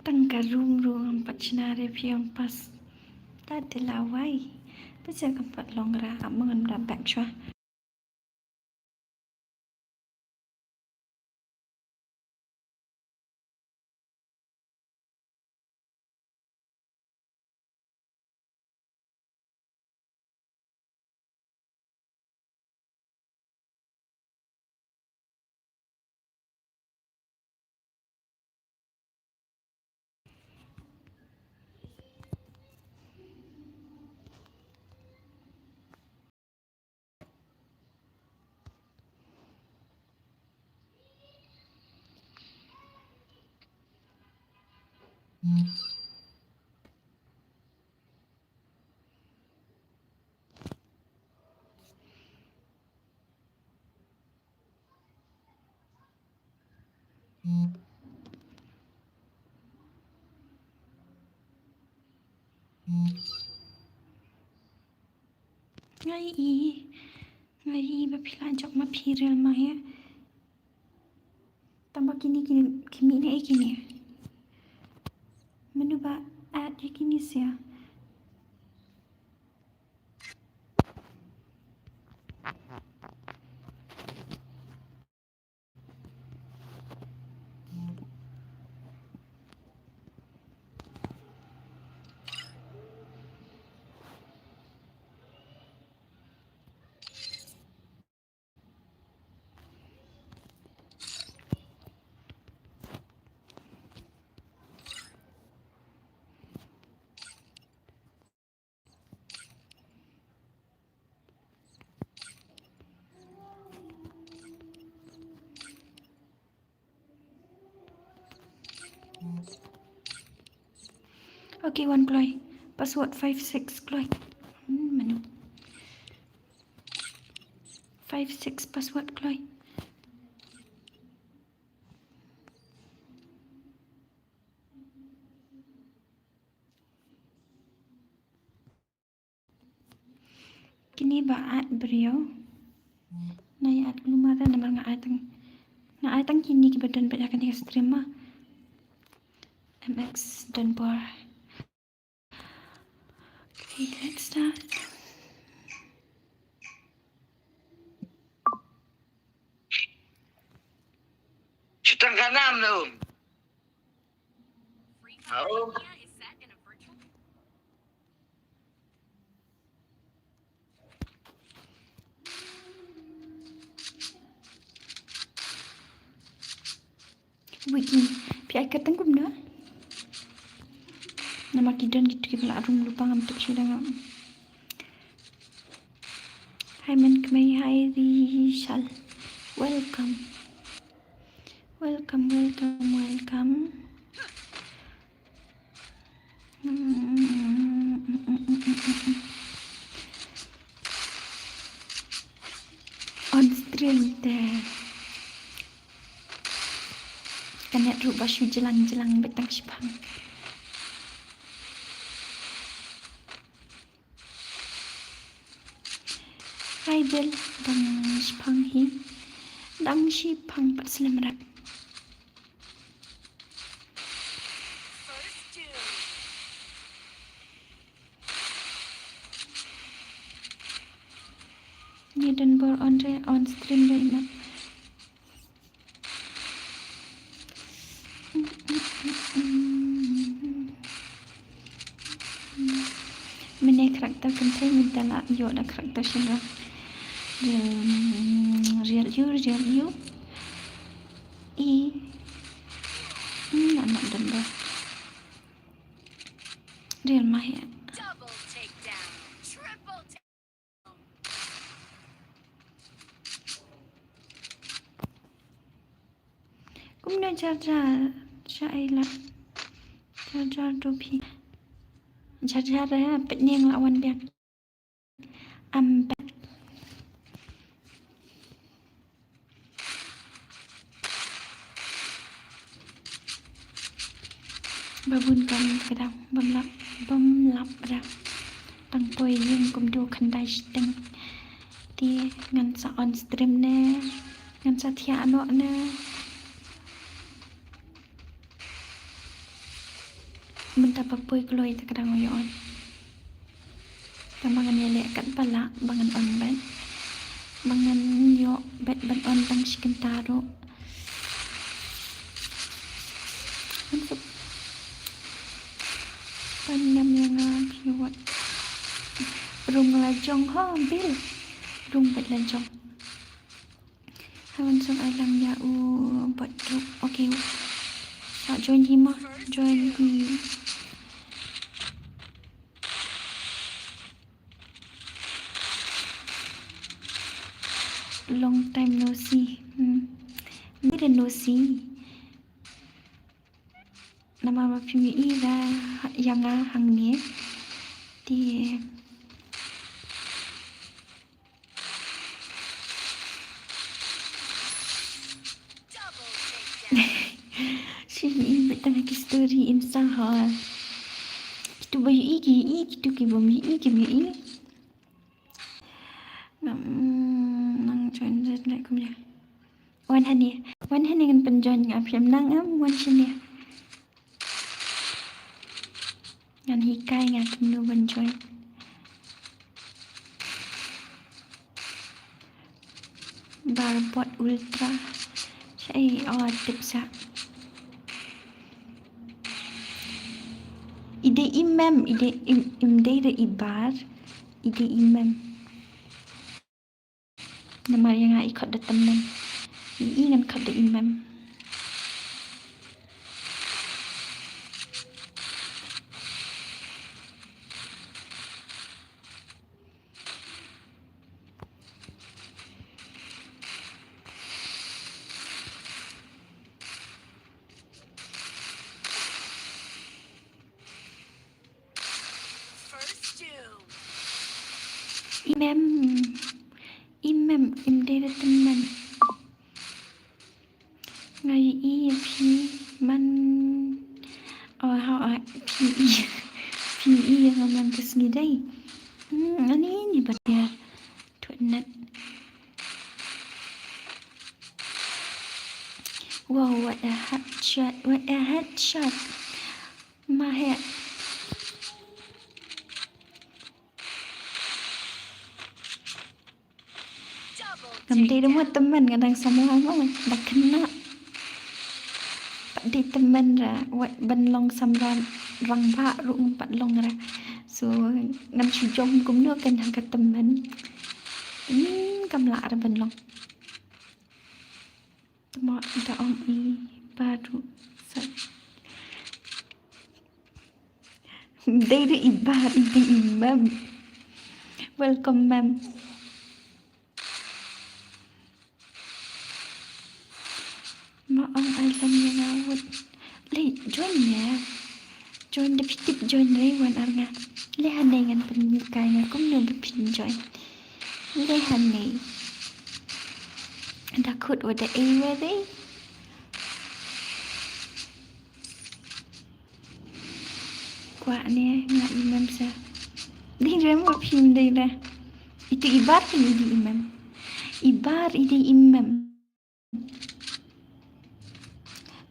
Tang ka room ruh ngam pat shna re phi ong pas. Ta te la wai. Pisa kam pat long ra, ap ma ngan da back shwa. Nga ïohi, nga ïohi ba phi la jop ma phi rel ma ïa. Tang ba kine, kine, ki mih ne ei kine. Mano ba add ïa kine sha. Okay, wan kloi. Password five six kloi. Hmm, mano? Five six password kloi. Kine ba add briew. Nga ïa add kumno te namar nga ai tang, nga ai tang kine kiba don bad ïa kane ka stream ma. M X Dunbar. Okay, let's start. Shutang kanam dum. Oh. Wiki, phi ai kyrteng kumno? Namar ki don kitu kiba la rung lypa ngam tip shuh da nga. Hi Mynkmai, hi Rishal. Welcome. Welcome, welcome, welcome. On stream te. Ka net ruh ba shu jlang jlang bad tang shipang. Hi Bill, dang shipang hi. Dang shipang pat slem rap. Ni don bor on re, on stream re ina. Mynne character kynthei mynta la ïoh da character shynrang. Real, real you, real you. I. Hmm, anak damba. Real maya. Kumno jar jar, sha ai la. Jar jar to phi. Jar jar, eh, peit niang la wan biang. I'm back. Ba bun kam ka dang bym lap, bym lap da. Tang poi ïing kumto khyndai shiteng. Te ngan sa on stream ne, ngan sa thiah noh ne. Mynta ba poi kloi te ka dang ïoh on. Tang ba ngan ïa leh katba lah ba ngan on bad ba ngan ïoh bad ban on tang shi kynta ruh. Ngan suk pan ngam ïa nga ki wat. Rung la jong ho bil. Rung bad la jong. Hawan song ai lang ïa u bad ruh. Okay. Sa join hi ma. Join hi. Long time no see. Hmm. Ni da no see. Namar ba phim ïohi ïa nga hangne. Te shu ïohi beit tang ha ki story Insta ha. Kitu ba ïohi ki ïohi, kitu ki bym ïohi kim ïohi. Ngam nang join jet leh kumne. Wan hangne. Wan hangne ngan pynjoin, nga phim nang em, wan shane. Ngan hikai nga kumno ban join. Barbot Ultra. Shaei, oh, tip sa. I dei i mem, i dei im, im dei da i bar, i dei i mem. Namar ïa nga i khot da tymmen. I, i ngan khot da i mem. I mem, i mem, im dei da tymmen. Nga ïohi ïa phi man, oh, ha, ah, phi ïohi, phi ïohi ïa nga man ka sngi dei. Hmm, ani ni ba ïa. Tuat nat. Wow, what a headshot, what a headshot. Ma he. Ngam dei da mo tymmen, nga dang samla mo, ba khynnah. Pat dei tymmen ra, wat ban long samla rangbah ruh ngam pat long ra. So, ngam shu jom kumno kan ha ka tymmen. Hmm, kam lah ra ban long. Tama da ong i bar ruh sa. Dei dei i bar, i dei i mem. Welcome, mem. Ma ong ai lam ïa nga wut. Lei join ne. Join da phi tip join re wan ar nga. Lei hangne ngan pynhikai nga kumno ba phin join. Lei hangne. Da khut wa da ei wa dei. Kwah ne nga i mem sa. Dei rem wa phim dei da. Itu i bar kan i dei i mem. I bar i dei i mem.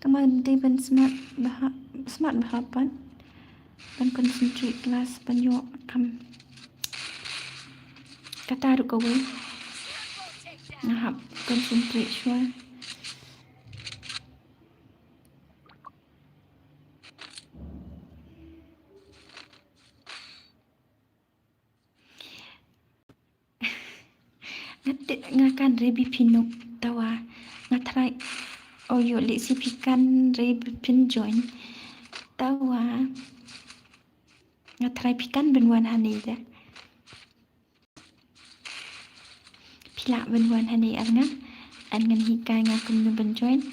Kama dei ban smart bha, smart bha pat. Ban concentrate class ban ïoh kam. Kata ruh kawei. Nga hap concentrate shuwa. Nga te, nga kan re bi phin nuk tawa. Nga try. Oh yo, lehse phi kan re bi phin join. Tawa. Nga try phi kan ban wan hangne da. Phi lah ban wan hangne ar nga. An ngan hikai nga kumno ban join.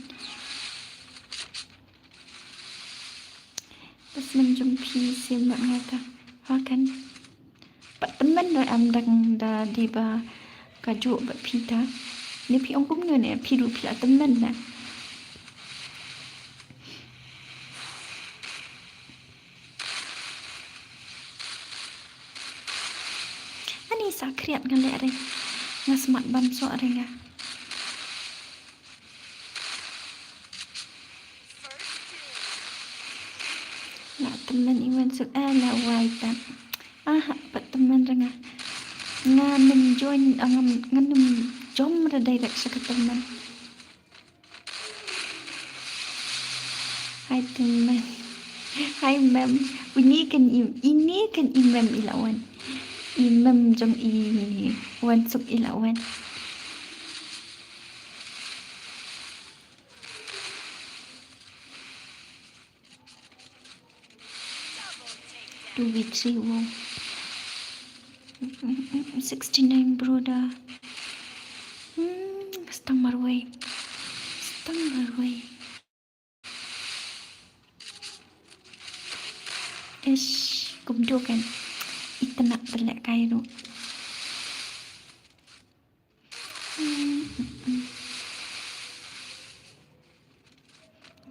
Bad snem jong phi sim bad nga ta. Ha kan. Pat tymmen da, am dang da dei ba kajuh bad phi ta. Ne phi ong kumno ne phi ruh phi la tymmen na. Ani sa khriat nga leh re. Nga smat ban soh re nga. La tymmen i wan suk, ah, la wai tap. Aha, pat tymmen re nga. Nga nym join, ah, nga, nga nym jom re direct sha ka tymmen. Hai tymmen. Hai mem. Uni kan i, ini kan i mem i la wan. I mem jong i wan suk i la wan. Two v three, wow. Sixty-nine, brother. Hmm, stang marwei. Stang marwei. Ish, kumto kan. Itynnat ban lehkai ruh.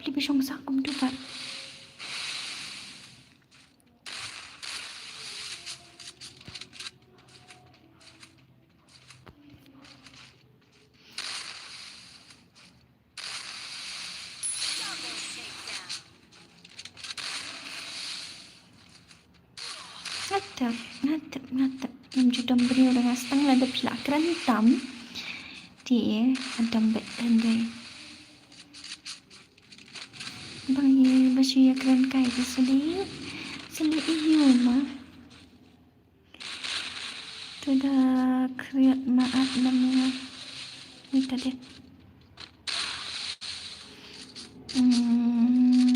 Beli ba shong sah kumto pat. Nga tip, nga tip, nga tip. Ngam ju dom briew da nga stang lada phi la kren tam. Te, nga dom beit hynrei. Bang ïa ba shu ïa kren kai ka sali. Sali ïa ma. To da khriat ma at nam nga. Ni ta dei. Hmm,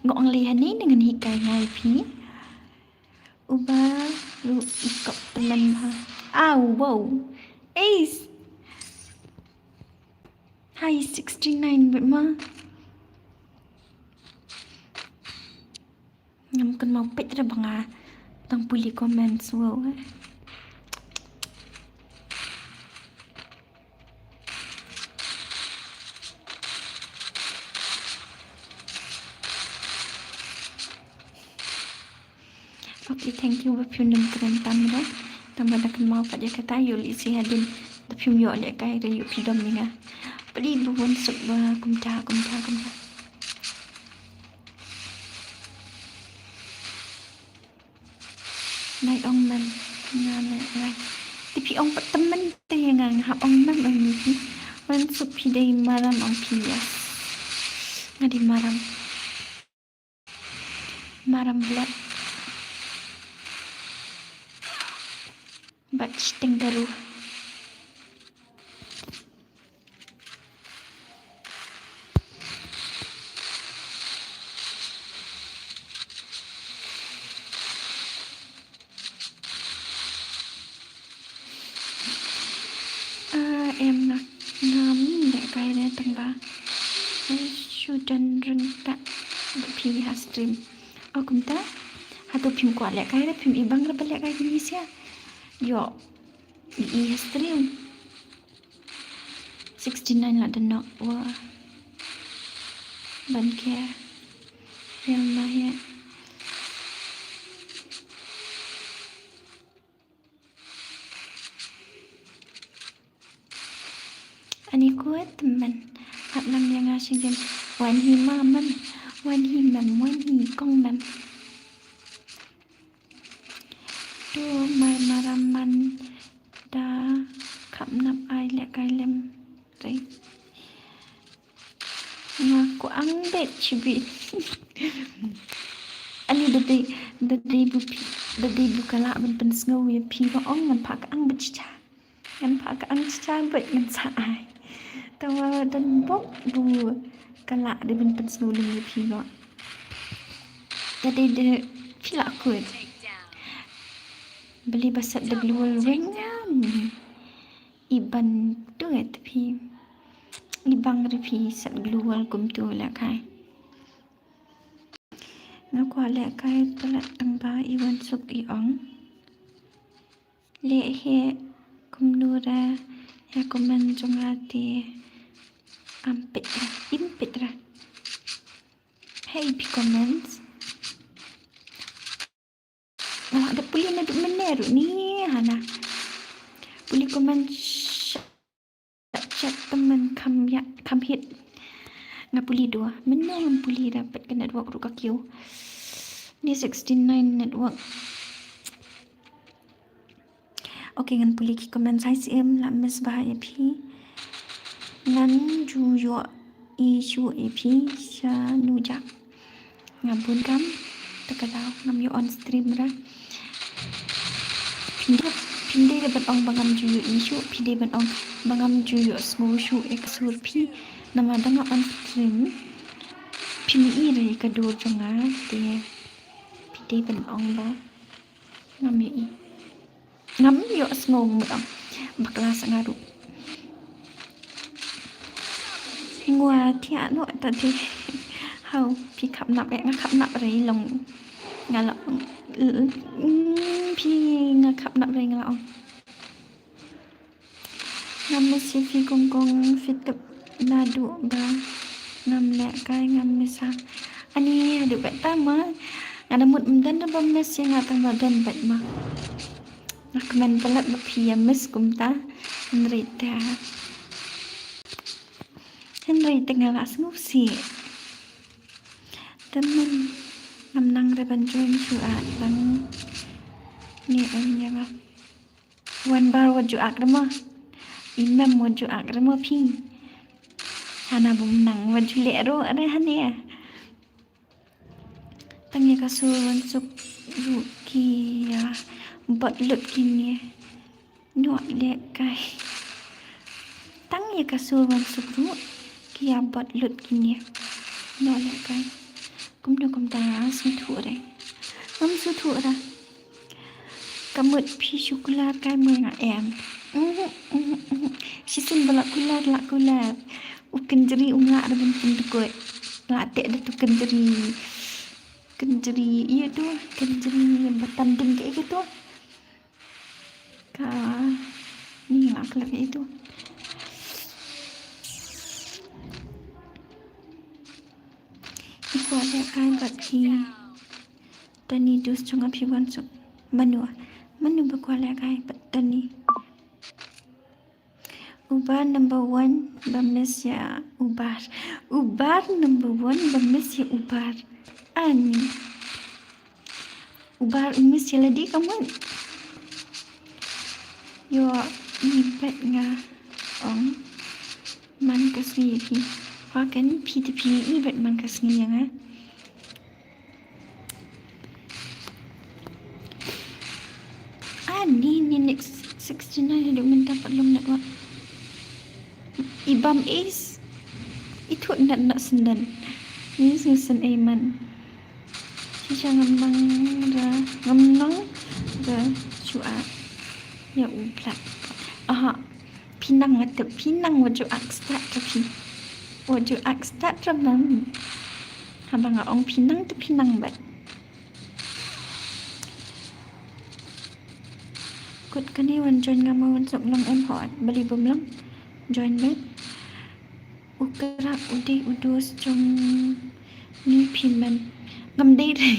nga ong lei hangne ngan hikai nga ïa phi. Uba ruh i kop tymmen bha. Ah, wow. Ace. Hi, sixty-nine bad ma. Ngam kynmaw peit re ba nga dang pule comments, wow. Okay, thank you ba phim dang kren tam re. Tang ba da kynmaw pat ïa kata, ïoh lehse hadien da phim ïoh lehkai re ïoh phi dom ïa nga. Pli ba wan suk ba kumta, kumta, kumta. Nai ong mem, nga me nai. Te phi ong pat tymmen te ïa nga, nga hap ong mem ong ïa phi. Wan suk phi dei maram ong phi, yes. Nga dei maram. Maram blat. Bad shiteng garu. Ah, em, nga, ngam lehkai re tang ba shu don ryngkat bad phi ha stream. Oh, kumta. Hato phim kwah lehkai re, phim ibang re ba lehkai kine sia. Ïoh i, i ha stream. Sixty-nine la don noh, wa ban care. Real ma he. Ani kut men. Hap lang ïa nga shisien. Wan hi ma mem. Wan hi mem, wan hi kong mem. To mar maram man da khap nap ai lehkai lem re. Nga kwah ang beit shibit. Ani da dei, da dei bu phi, da dei bu ka lah ban pynsngew ïa phi ba ong ngan phah ka ang beit shisha. Ngan phah ka ang shisha beit ngan sa ai. Te wa don bok bu ka lah dei ban pynsngew lem ïa phi ba. Da dei da phi lah kut. Beli ba set da glue wall weng. I ban tu eh te phi. I bang re phi set glue wall kumtu lehkai. Nga kwah lehkai palat tang ba i wan suk i ong. Leh he kumno re ïa comment jong nga te. Am peit re, im peit re. Hey, phi comments. Nga la da pule naduh mynne ruh ni hana. Pule comment chat chat tymmen kham ïa kham hit. Nga pule dua. Mynne ngam pule da peit ka network ruh ka kiew. Ni sixty-nine network. Okay, ngan pule ki comment. Hi Syiem, la miss bha ïa phi. Ngan ju ïoh issue ïa phi sha New Jack. Nga bun kam te ka daw ngam ïoh on stream ra. Phi dei, phi dei ban ong ba ngam ju ïoh issue, phi dei ban ong ba ngam ju ïoh sngew shuh ïa ka sur phi. Namar da nga on stream phim i re ïa ka dur jong nga te phi dei ban ong ba ngam ïoh i. Ngam ïoh sngew mut ong. Bakla sa nga ruh. Ngwa thiah noh ta dei. Hau, phi khap nap eh, nga khap nap re long. Nga la ong, mm, phi nga khap na bre nga la ong. Ngam miss ïa phi kong kong, phi tip naduh ba ngam lehkai ngam miss ha. Ani haduh katta ma nga da mut ym don da ba miss ïa nga tang ba don bad ma. Nga kmen palat ba phi ïa miss kumta. Hynrei te, hynrei te nga la sngewsih. Te men ngam nang re ban join shuwa tang. Ni em ïa nga. Wan bar wat ju ak re mo. I mem wat ju ak re mo phi. Hana bym nang wat ju leh ruh re hane. Tang ïa ka sur wan suk ruh ki ïa bad lut kine. Noh lehkai. Tang ïa ka sur wan suk ruh ki ïa bad lut kine. Noh lehkai. Kumno kumta nga sngewthuh re. Ngam sngewthuh re. Ka mut phi shu kular kai mut nga em. Mhm, mhm, mhm. Shisien ba la kular, la kular. U kynjri um lah da ban pynduh. La teh da tu kynjri. Kynjri ïa tu, kynjri ba tanding kaei katu. Ka ni la klep ïa tu. I kwah lehkai bad ki. Tani dus jong nga phi wan suk. Manu. Manu ba kwah lehkai bad Tani. Ubar number one ba miss ïa Ubar. Ubar number one ba miss ïa Ubar. Ani. Ubar u miss ïa lade ka mut. Ïoh i bet nga ong man ka sngi ïa phi. Pha kan phi te phi i bet man ka sngi ïa nga. Ah, ni, ni next sixty-nine haduh mynta pat lum network. I bam ace. I thut nat nat senden. Ni sngewsih ei man. Shisha ngam nang ra, ngam nang ra shuwa. Ïa u plat. Aha. Phi nang nga tip, phi nang wat ju ak start ra phi. Wat ju ak start ra mem. Haba nga ong phi nang te phi nang bad. Kut kane wan join nga ma wan suk long em hot. Bali bum long. Join bad. U krak u dei u dos jong ni phi mem. Ngam dei re.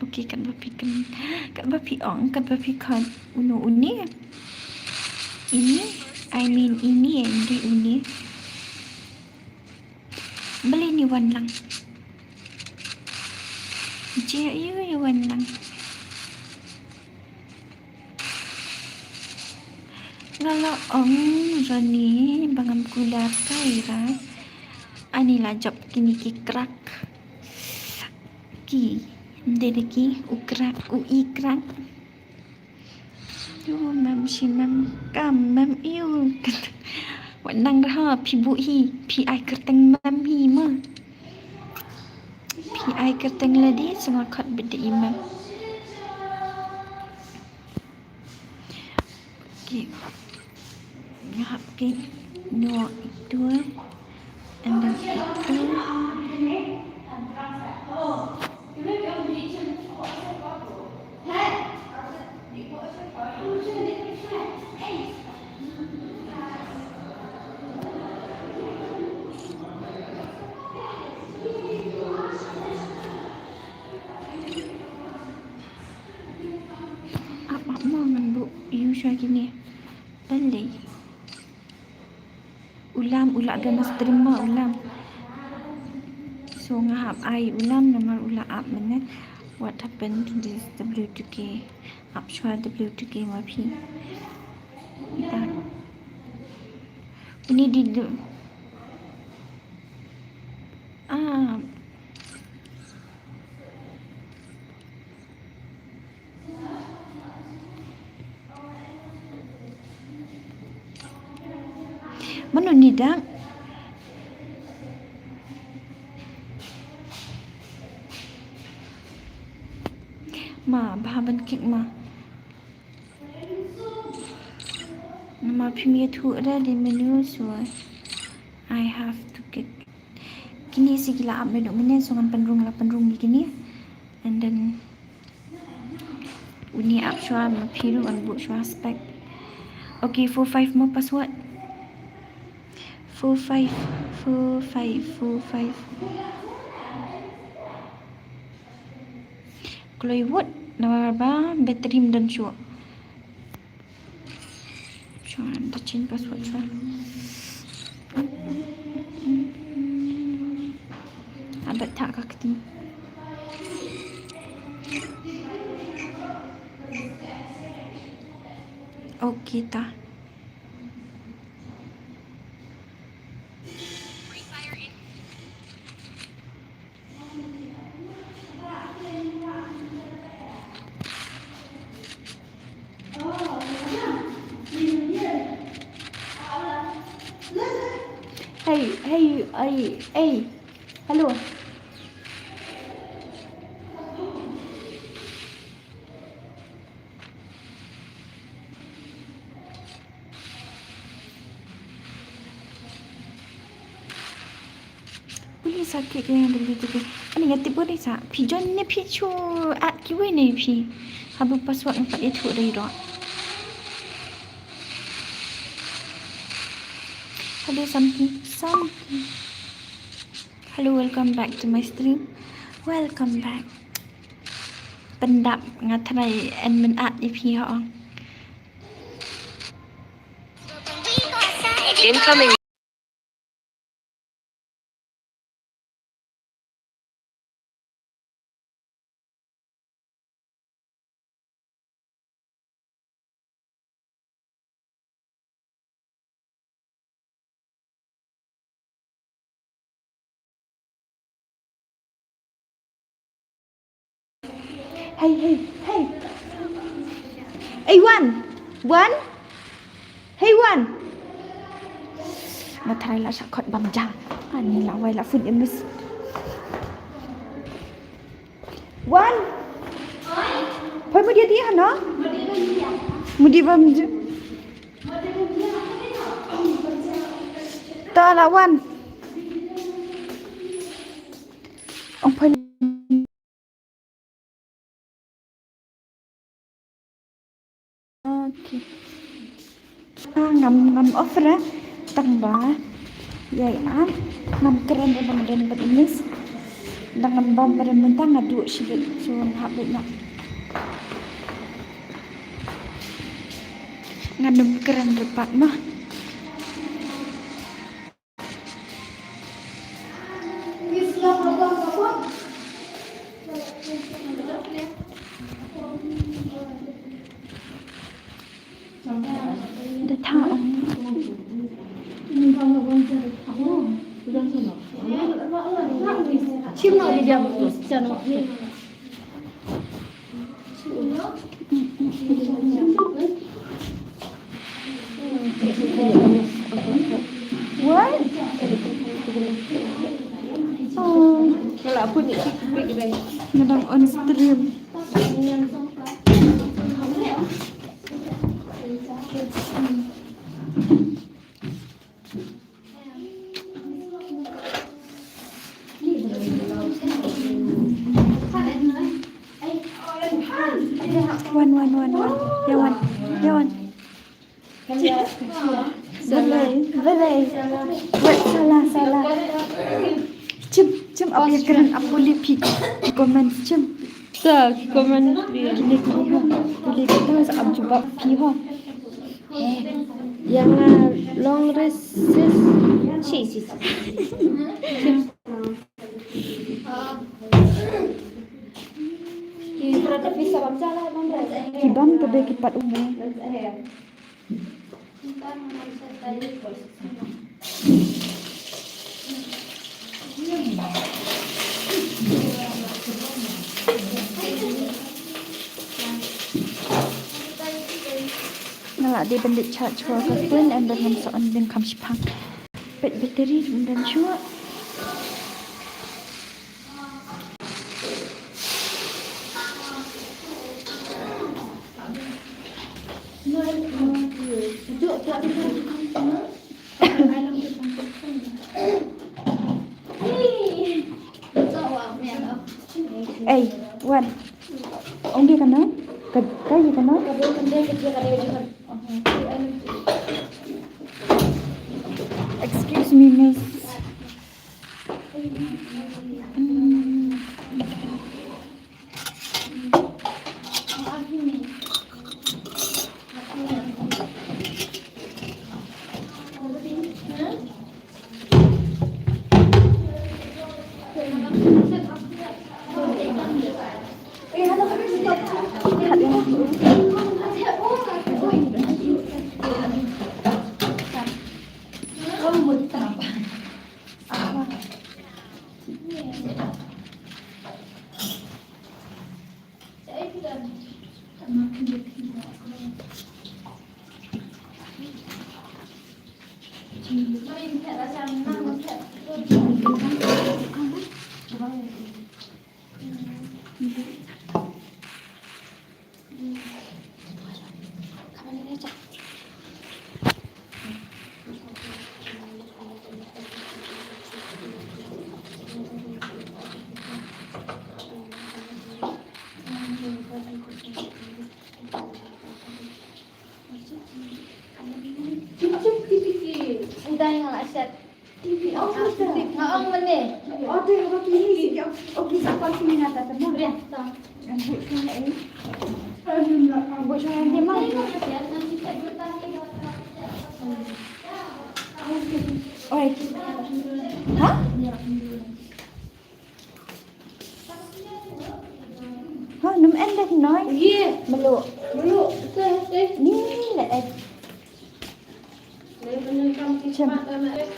Okay, katba phi kan, katba phi ong, katba phi khot. Uno une. Ini, I mean ini, eh, ym dei une. Balei ni wan lang. Jia ïa ïa wan lang. Nga la ong jani ba ngam kular kai ra. Ani la jop kini ki krak. Ki, ym dei de ki, u krak, u i krak. Ïoh mem shi mem kam mem ïoh. Wat nang rha phi buh hi, phi ai kyrteng mem hi ma. Phi ai kyrteng lade, sa nga khot bad i mem. Okay. Nga hap ki no itu. And then itu. Ap ap mo ngan buh ïa sha kine. Balei. U Lam u lah don ha stream ma u Lam. So nga hap ai u Lam namar u lah ap mynne. What happened to this W two K? Ap shuwa W two K ma phi. Ita. Uni di du. Ah. Mano ni dang? Ma, bha ban kik ma. Namar phim ïathuh da de menu so I have to kik. Kine sa ki la ap naduh mynne so ngan pynrung la pynrung ïa kine. And then uni ap shuwa ma phi ruh, un buh shuwa spec. Okay, four five mo password. Four five, four five, four five. Kloi wut namar ba battery ym don shuh. Shuwa, da change password shuwa. Abat thah ka kti. Okay ta. Hey, hey, hey, hey. Hello. Uli sa ki ke yang dulu tu ke. Ani nga tip uli sa. Phi join ne phi chu at kiwei ne phi. Haba password nga pat ïathuh dei doh. Hello, Santi. Santi. Hello, welcome back to my stream. Welcome back. Pyndap, nga try en mynat ïa phi hok. Incoming. Hey, hey, hey. Hey, Wan. Wan. Hey, Wan. Nga try la shah khot bam ja. Ani la wai la phone em miss. Wan. Poi mudi adi hano? Mudi bam ja. Ta la Wan. Ong poi. Okay. Ah, ngam, ngam off re. Tang ba. Ïai ah. Ngam kren re ba nga don bad English. Dang ngam bam re mynta nga duh shibit. So nga hap bit noh. Nga nym kren re pat ma. What? Oh. Nga dang on stream. Wan, wan, wan, wan. Ïa wan. Ïa wan. Balei, balei. Wat salah, salah. Chim, chim, ap ïa kren, ap pule phi. Comment chim. Sa comment phi. Kile, kile ho. Kile phi ho, sa ap jubab phi ho. Eh, ïa nga long recess. Chi, chi, chi. Ki bam tebe ki pat u me. Nga la dei ban leit charge wa ka phone, em, ban ngam sa on link kam shipang. Peit battery ruh ym don shuh. Ei, Wan. Ong dia kano? Ka, ka dia kano? Excuse me, miss. Hmm. Udah yang lah set. T V off, ah, Mister. Nga ong mane. Oh, tu yang kini sigi. Oh, oh, kita pakai ni nada teman. Boleh, tak. Yang buat sana, eh. Yang buat sana dia mah. Oi. Ha? Ha, num en deh noi. Ye. Melu. Melu. Te, te. Ni le eh. Le penyengkam. Cem. Kipat anak eh.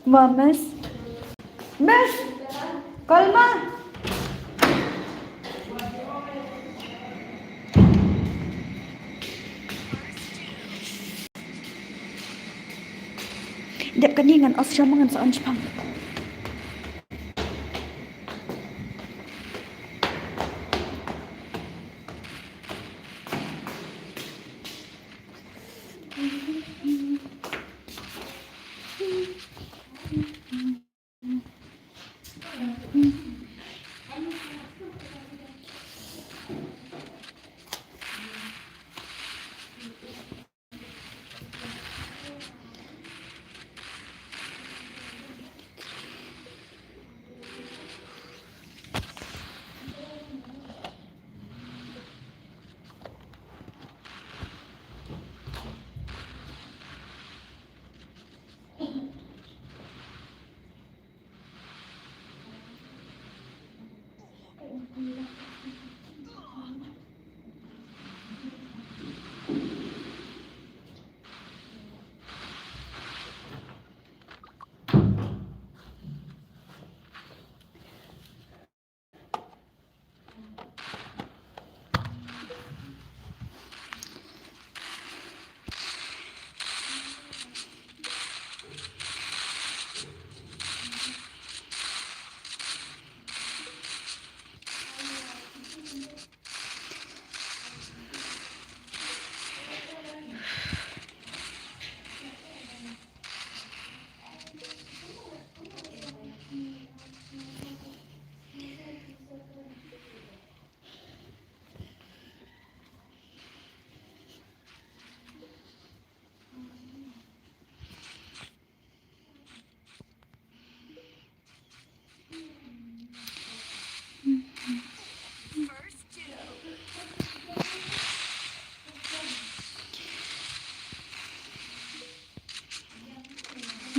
Ma, Miss. Miss. Call ma. Dep kane ngan off sha ma ngan sa on shipang.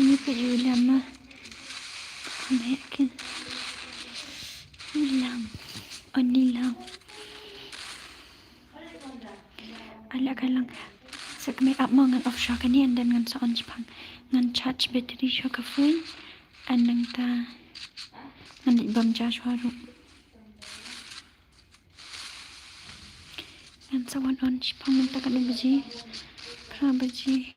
Ni pa yu lam ma. Kame akin. Yu lam. Oni lam. Ala ka lang. Sa ka make up mo ngan off sha kane and then ngan sa on shipang. Ngan charge battery sha ka phone. And nangta ngan leit bam ja shuwa ruh. Ngan sa wan on shipang mynta katno baje? Phra baje.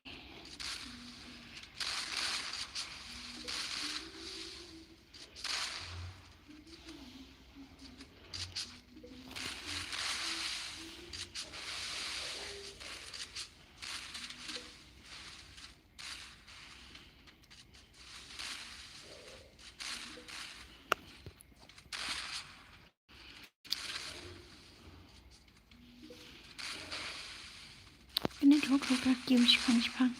Ka kiew shipang shipang.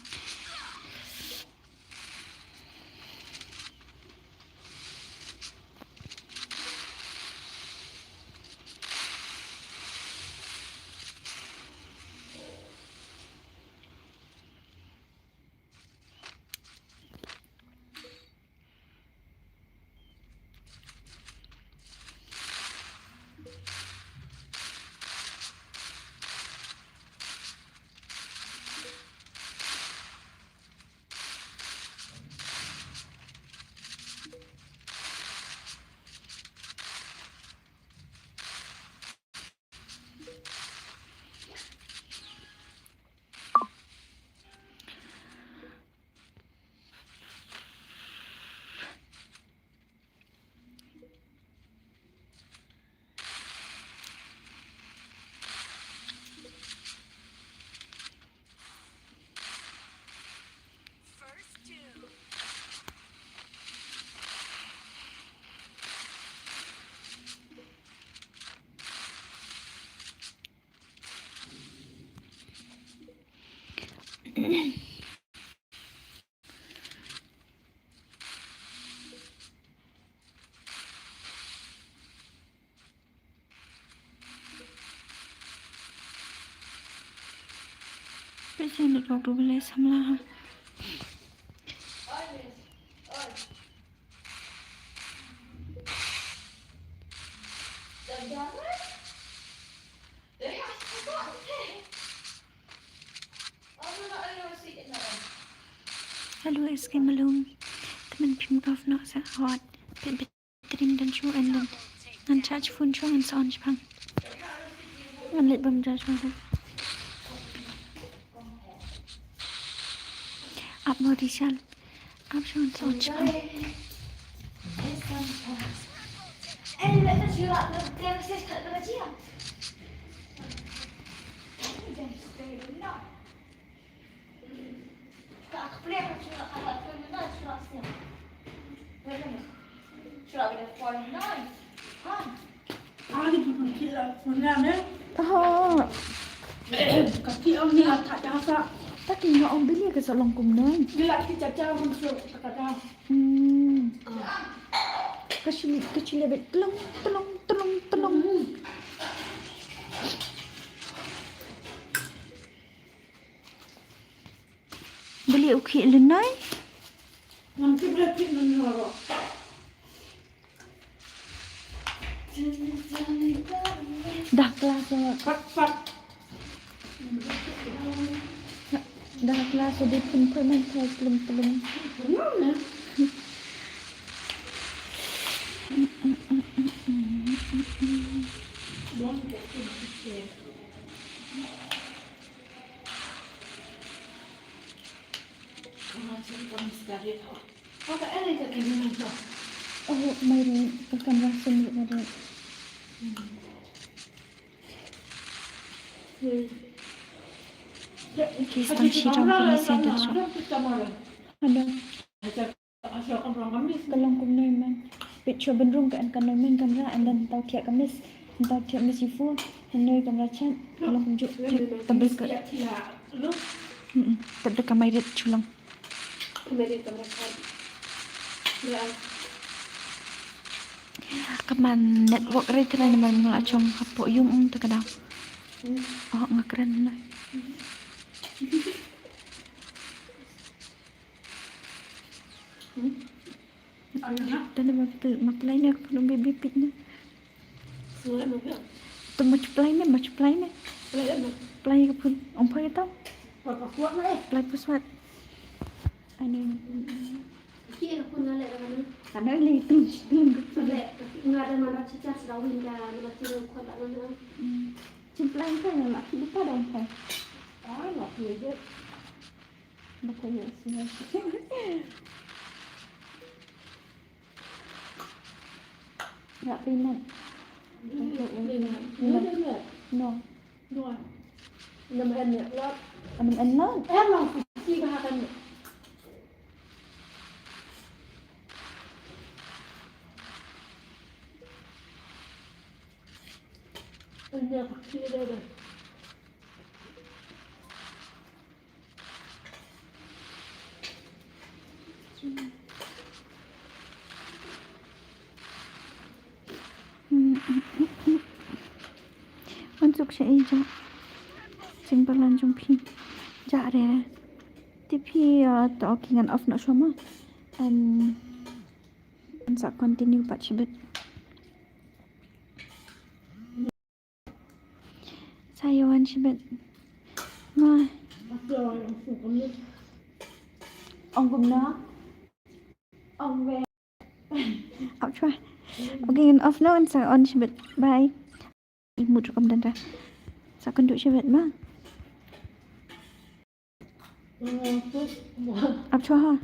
Peit sha network ruh balei samla ha. Hello, S K Malung. Te men phim off noh sa hot. Peit, peit, trim dan shu en dan. Ngan charge phone shu ngan sa on shipang. Ngan leit bam ja shu. Ap mo Rishal. Ap shu ngan sa on shipang. Aha. Ta ki nga ong bili ka sa long kumno. Hmm. Ka shu, ka shu leh beit tlung, tlung, tlung, tlung. Bili u khih lynnoi. Ngam tip leh khih lynnoi ruh. Dah klas o. Pat, pat. Dah klas o dei pynpoi man thai plum plum. Plum ne? Oh, Mary, ka kamra sum rit na rit. Ki stang shi rong ka mess ïa ka shuh. Hello. Ka long kumno man. Peit shuwa ban rung ka, en ka noi man kamra, and then tau thiah ka mess. Tau thiah mess ïa phu. Hynrei kamra chat ka long kumjuh. Tang ba ka, mm, tang ba ka mai rit shu long. Ka man network rit trai namar nga la shong hapoh ïung, um, ta ka daw. Oh, nga kren na. Tang ba ma play na ka phone baby pit na. Tang ma play na, ma play na. Play ka phone. Ong pha ïa tau. Play password. Ai ni. Ka noi li tung tung. Nga da mana chicha sdawin da mana chicha khot da mana. Chin play ka na ki pa dong pa. Ah, no, ni je. Ba ko ïa sini. Rak peanut. Peanut. No. No. Nam en ne lot. Nam en lot. En lot. Ki ba kan. En ne ki de de. Wan suk sha ei ja. Jingbalan jong phi. Ja re. Te phi, uh, to ki ngan off noh shuwa ma. And, and sa continue pat shibit. Sa ïa wan shibit. Ma. Ong kumno? Ong we. Ap chwa. Okay, ngan off noh, ngan sa on shibit. Bye. I mut rukom dan ra. Sa kynduh shibit ma. Ap chwa ha.